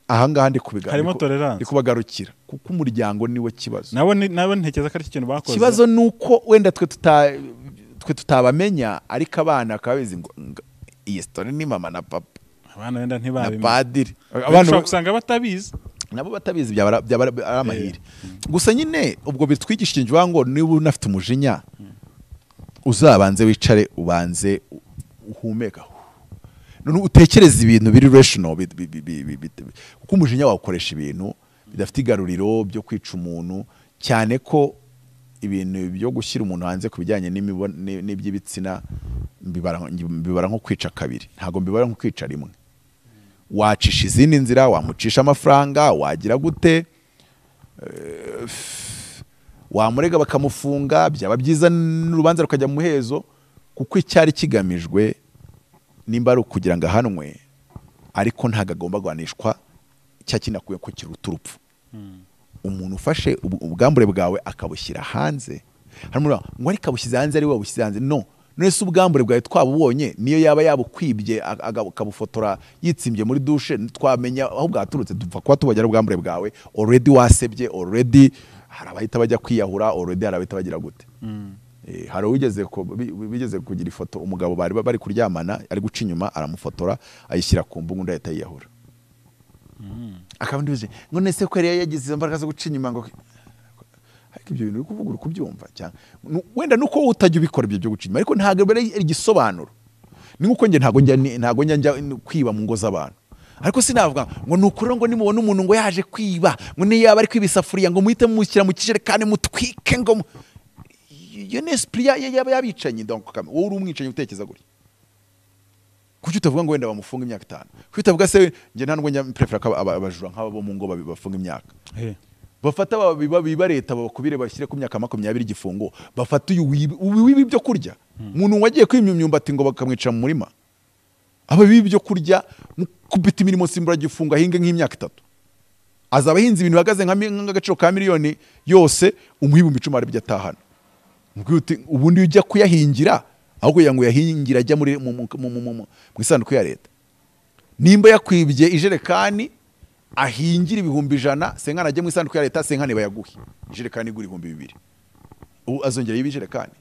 Speaker 1: ahangaha ndi
Speaker 2: Harimo tolerance.
Speaker 1: ndi kubagarukira, kuko umuryango niwe kibazo.
Speaker 2: Nabo ntekereza ko ari cyo kintu bakoze.
Speaker 1: Ikibazo ni uko wenda twe tutabamenya, ariko abana bakaba bizi ngo iyi story ni mama na papa
Speaker 2: Abana wenda
Speaker 1: na
Speaker 2: ntibabimenya.
Speaker 1: padiri.
Speaker 2: Abantu ushobora gusanga batabizi.
Speaker 1: Nabo batabizi byaba ari amahire. Gusa nyine ubwo bitwigisha ikintu ngo niba unafite umujinya, uzabanze wicare, ubanze uhumeka, none utekereze ibintu biri rational, kuko umujinya wawukoresha ibintu bidafite igaruriro byo kwica umuntu, cyane ko ibintu byo gushyira umuntu hanze ku bijyanye n'iby'ibitsina mbibara nko kwica kabiri, ntabwo mbibara nko kwica rimwe. Wacisha izindi nzira, wamucisha amafaranga, wagira gute, wamurega bakamufunga, byaba byiza n'urubanza rukajya mu muhezo, kuko icyari kigamijwe nimba ari ukugira ngo ahanwe, ariko ntabwo agomba guhanishwa cya kinakwiye ko kiruta urupfu. Umuntu ufashe ubwambure bwawe akabushyira hanze, harimo uravuga ngo ariko abushyize hanze, ari we wabushyize hanze. No none se ubwambure bwawe twabubonye, niyo yaba yabukwibye akabufotora yitsimbye muri dushe, twamenya aho bwaturutse? Dupfa kuba tubagera ubwambure bwawe, already wasebye, already hari abahita bajya kwiyahura, already hari abahita bagira gute. Hari uwigeze bigeze kugira ifoto umugabo bari kuryamana, ari guca inyuma aramufotora ayishyira ku mbuga, undi ahita yiyahura. Akaba ndibuze ngo nese ko yari yagize izo mbaraga zo guca inyuma, ngo ariko ibyo bintu uri kuvuga uri kubyumva cyane. Wenda nuko wowe utajya ubikora ibyo byo guca inyuma, ariko ntabwo ari igisobanuro. Ni nkuko njye ntago njya kwiba mu ngo z'abantu, ariko sinavuga ngo nukuri ngo nimubona umuntu ngo yaje kwiba ngo niyo yaba ari kwiba isafuriya ngo muhite mushyira mu kijerekani mutwike ngo iyo ni esprit y'abicanyi. Donc wowe uri umwicanyi utekereza gutya, kuki utavuga ngo wenda bamufunga imyaka 5? Kuki utavuga se njye nta nubwo njya prefera ko abajura nk'aba bo mu ngo bafunga imyaka, bafata biba leta babakubire bashyire ku myaka 20 igifungo, bafata uyu wiba ibyo kurya, umuntu wagiye kwimya imyumbati ngo bakamwica mu murima, aba biba ibyo kurya mukubita imirimo simburagifungo ahinge nk'imyaka 3, azaba ahinze ibintu bihagaze nk'agaciro ka miliyoni yose, umuha 10,000 aribyo atahana. Ubundi ujya kuyahingira aho kugira ngo yahingira ajya muri mu isanduku ya leta, nimba yakwibye ijerekani ahingira 100,000 senkana ajye mu isanduku ya leta, senkane bayaguhe ijerekani igura 2,000, ubu azongera yiba ijerekani.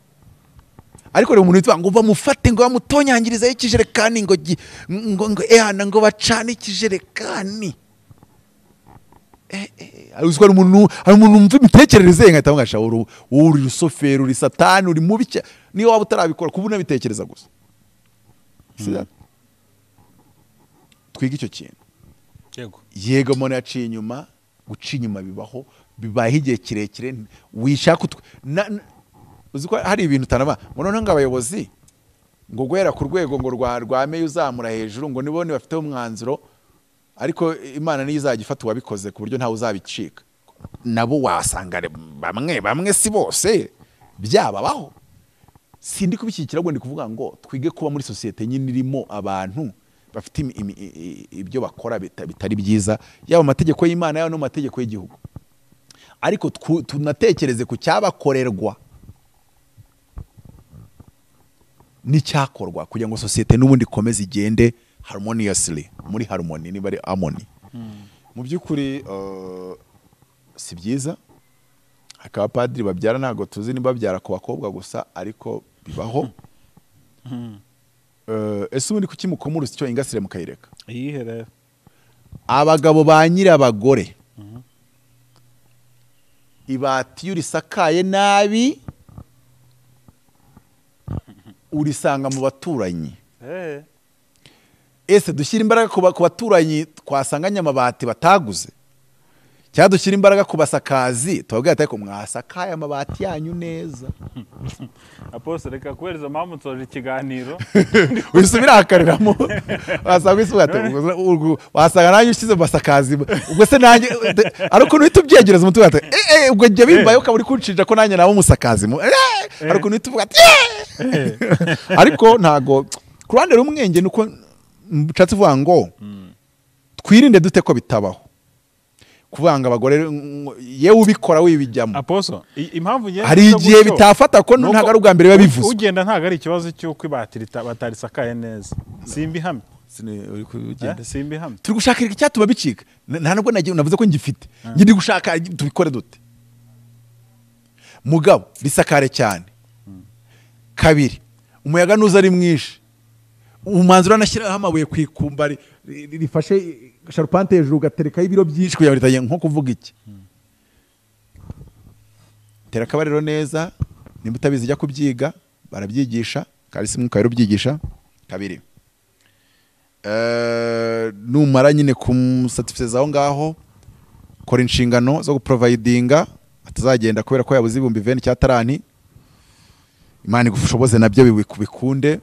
Speaker 1: Ariko rero umuntu witwa ngo bamufate ngo bamutonyangirize ikijerekani ngo ngo ehana ngo bacane ikijerekani, uzwa umuntu hari umuntu umva imitekerereze ye nkahita ngasha uri rusoferi uri satani uri mubi, niyo waba utarabikora kubuna bitekereza gusa. Twiga icyo kintu. Yego umuntu yaciye inyuma, guca inyuma bibaho, bibaye igihe kirekire wishaka uzi ko hari ibintu utanaba ngo noneho ngo abayobozi ngo guhera ku rwego ngo rwa meya uzamura hejuru ngo nibone bafite umwanzuro, ariko Imana niyo izajya ifata uwabikoze ku buryo ntawe uzabicika. Nabo wasanga bamwe si bose byababaho. Sindi kubishyikira ngo ndi kuvuga ngo twige kuba muri sosiyete nyine irimo abantu bafite ibyo bakora bitari byiza, yaba amategeko y'Imana yaba no mategeko y'igihugu, ariko tunatekereze ku cyabakorerwa n'icyakorwa kugira ngo sosiyete n'ubundi ikomeze igende harmoniously, muri harmony niba ari harmony. Mu by'ukuri si byiza akaba padiri babyara, ntago tuzi niba babyara ku bakobwa gusa ariko bibaho. Ese ubundi kuki mukomura icyo ingasire mukayireka?
Speaker 2: Iyihe rero?
Speaker 1: Abagabo ba nyirabagore ibati iyo urisakaye nabi urisanga mu baturanyi. Ese dushyira imbaraga ku baturanyi twasanganye amabati bataguze, cyangwa dushyira imbaraga ku basakazi tubabwira ati ariko mwasakaye amabati yanyu neza?
Speaker 2: Apostle reka kubereza mpamvu nsoje ikiganiro
Speaker 1: wisubirakariramo wasanga wasanga nanjye ushyize mu basakazi, ubwo se nanjye ari ukuntu uhita ubyegereza umutwe ati ubwo njye bimbaye ukaba uri kunshinja ko nanjye naba umusakazi, ari ukuntu uhita uvuga ati ariko ntago ku ruhande rumwe njye nuko nshatse kuvuga ngo twirinde dute ko bitabaho kuvanga abagore yewe ubikora wibijyamo.
Speaker 2: Apostle impamvu ngiye
Speaker 1: hari igihe bitafata ko ntago ari ubwa mbere biba bivuze
Speaker 2: ugenda ntago ari ikibazo cy'uko ibatiri batarisakaye neza, simbihamye simbihamye
Speaker 1: turi gushaka icyatuma bicika, nta nubwo navuze ko ngifite ndi gushaka tubikore dute mugabo risakare cyane. Kabiri, umuyaga nuza ari mwinshi umwanzuro anashyiraho amabuye ku ikumba rifashe sharupante hejuru ugaterekaho ibiro byinshi kugira ngo ritanye, nko kuvuga iki tera akabariro neza, nimba utabizi jya kubyiga barabyigisha, kandi si mwuka ubyigisha. Kabiri, numara nyine kumusatisfiza aho ngaho, kora inshingano zo guprovidinga atazagenda kubera ko yabuze 20,000 cya tarani. Imana igushoboze nabyo bikunde,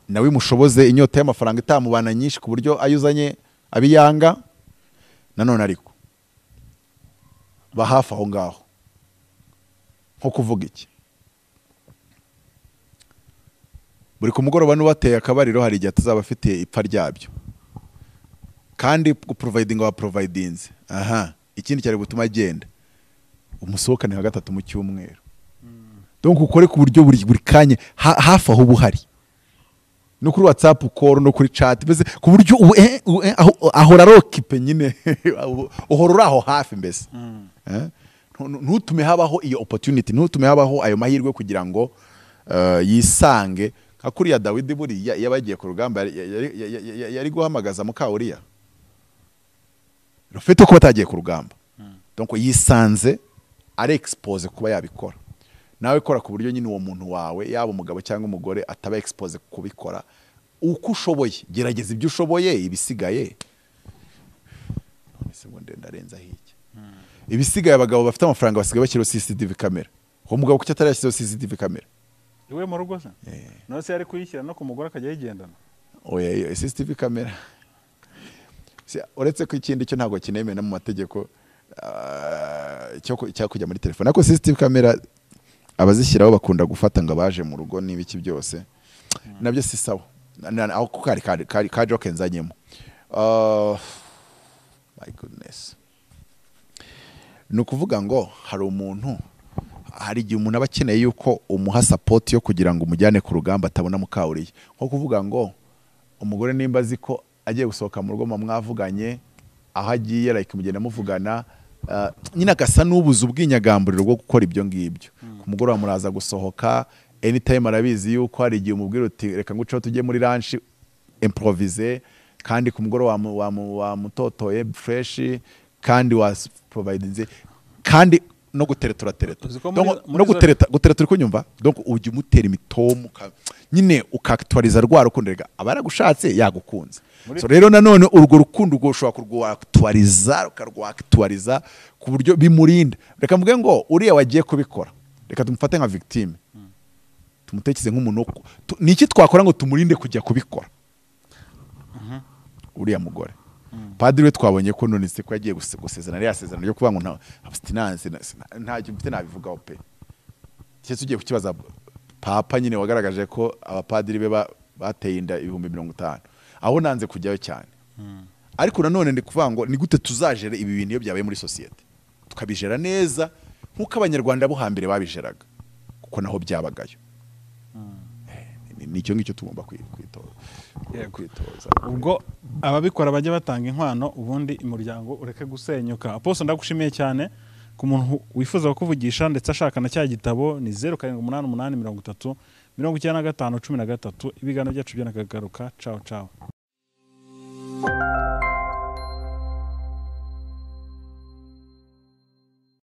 Speaker 1: nawe mushoboze inyota y'amafaranga itamubana nyinshi ku buryo ayuzanye abiyanga. Nanone ariko ba hafi aho ngaho, nko kuvuga iki buri ku mugoroba n'ubateye akabariro hari igihe atazaba afite ipfa ryabyo, kandi guprovidinga wa providinze aha ikindi cyari gutuma agenda umusohokane nka 3 mu cyumweru. Donc ukore ku buryo buri kanya hafi aho buhari, no kuri WhatsApp call no kuri chat, mbese ku buryo ahora arokipe nyine uhora uri aho hafi mbese. Ntutume habaho iyo opportunity, ntutume habaho ayo mahirwe kugira ngo yisange nka kuriya Dawidi buriya iyo bagiye ku rugamba yari guhamagaza muka Uriya rufite ko batagiye ku rugamba. Donc yisanze ari expose kuba yabikora. Nawe kora ku buryo nyine uwo muntu wawe yaba umugabo cyangwa umugore ataba expose kubikora, Uko ushoboye gerageza ibyo ushoboye, ibisigaye none se ngo ndarenza hirya. Ibisigaye abagabo bafite amafaranga basigaye bashyiraho CCTV kamera. Uwo mugabo kuki atarashyizeho CCTV kamera?
Speaker 2: Iwe mu rugo se? None se yari kuyishyira no ku mugore akajya yigendana?
Speaker 1: Oya, iyo CCTV kamera uretse ko ikindi cyo ntabwo kinemewe no mu mategeko cyo kujya muri telefone, ariko CCTV kamera abazishyiraho bakunda gufata ngo abaje mu rugo n'ibiki byose, nabyo si sawa. Aho kari ka joke nzanyemo. My goodness. Ni ukuvuga ngo hari umuntu, hari igihe umuntu aba akeneye yuko umuha support yo kugira ngo umujyane ku rugamba atabona mukawuriye. Nko kuvuga ngo umugore nimba azi ko agiye gusohoka mu rugo mwavuganye aho agiye, like mugenda muvugana, nyine agasa n'ubuze ubwinyagamburiro bwo gukora ibyo ngibyo. Ku mugoroba muraza gusohoka anytime, arabizi yuko hari igihe umubwira uti reka nguceho tujye muri lunch improvise, kandi ku mugoroba wamutotoye fresh, kandi waprovidinze, kandi no gutereta uratereta.
Speaker 2: Uzi ko
Speaker 1: Donc,
Speaker 2: muri
Speaker 1: no gutereta, gutereta uri kunyumva? Donc ujya umutera imitomu nyine ukaktualiza rwa rukundo, rega aba yaragushatse yagukunze. So rero nanone urwo rukundo urwo ushobora kurwaktualiza, ukarwaktualiza ku buryo bimurinda. Reka mvuge ngo uriya wagiye kubikora, reka tumufate nka victime, tumutekereze nk'umuntu ni iki twakora ngo tumurinde kujya kubikora? Uriya mugore padiri we twabonye ko none se ko yagiye gusezerana, yari yasezerana ryo kuvuga ngo nta abstinence, ntacyo mfite nabivugaho pe. Cyese ugiye kukibaza papa nyine wagaragaje ko abapadiri be bateye inda 50,000, aho nanze kujyayo cyane. Ariko nanone ndi kuvuga ngo ni gute tuzajere ibi bintu iyo byabaye muri sosiyete, tukabijera neza nk'uko abanyarwanda bo hambere babijeraga, kuko naho byabagayo. Ni icyo ngicyo tugomba kwitoza.
Speaker 2: Ubwo ababikora bajya batanga inkwano, ubundi umuryango ureke gusenyuka. Apostle, ndagushimiye cyane. Ku muntu wifuza kukuvugisha ndetse ashaka na cya gitabo ni 0788 30 95 13. Ibiganiro byacu byo nakagaruka. Ciao ciao.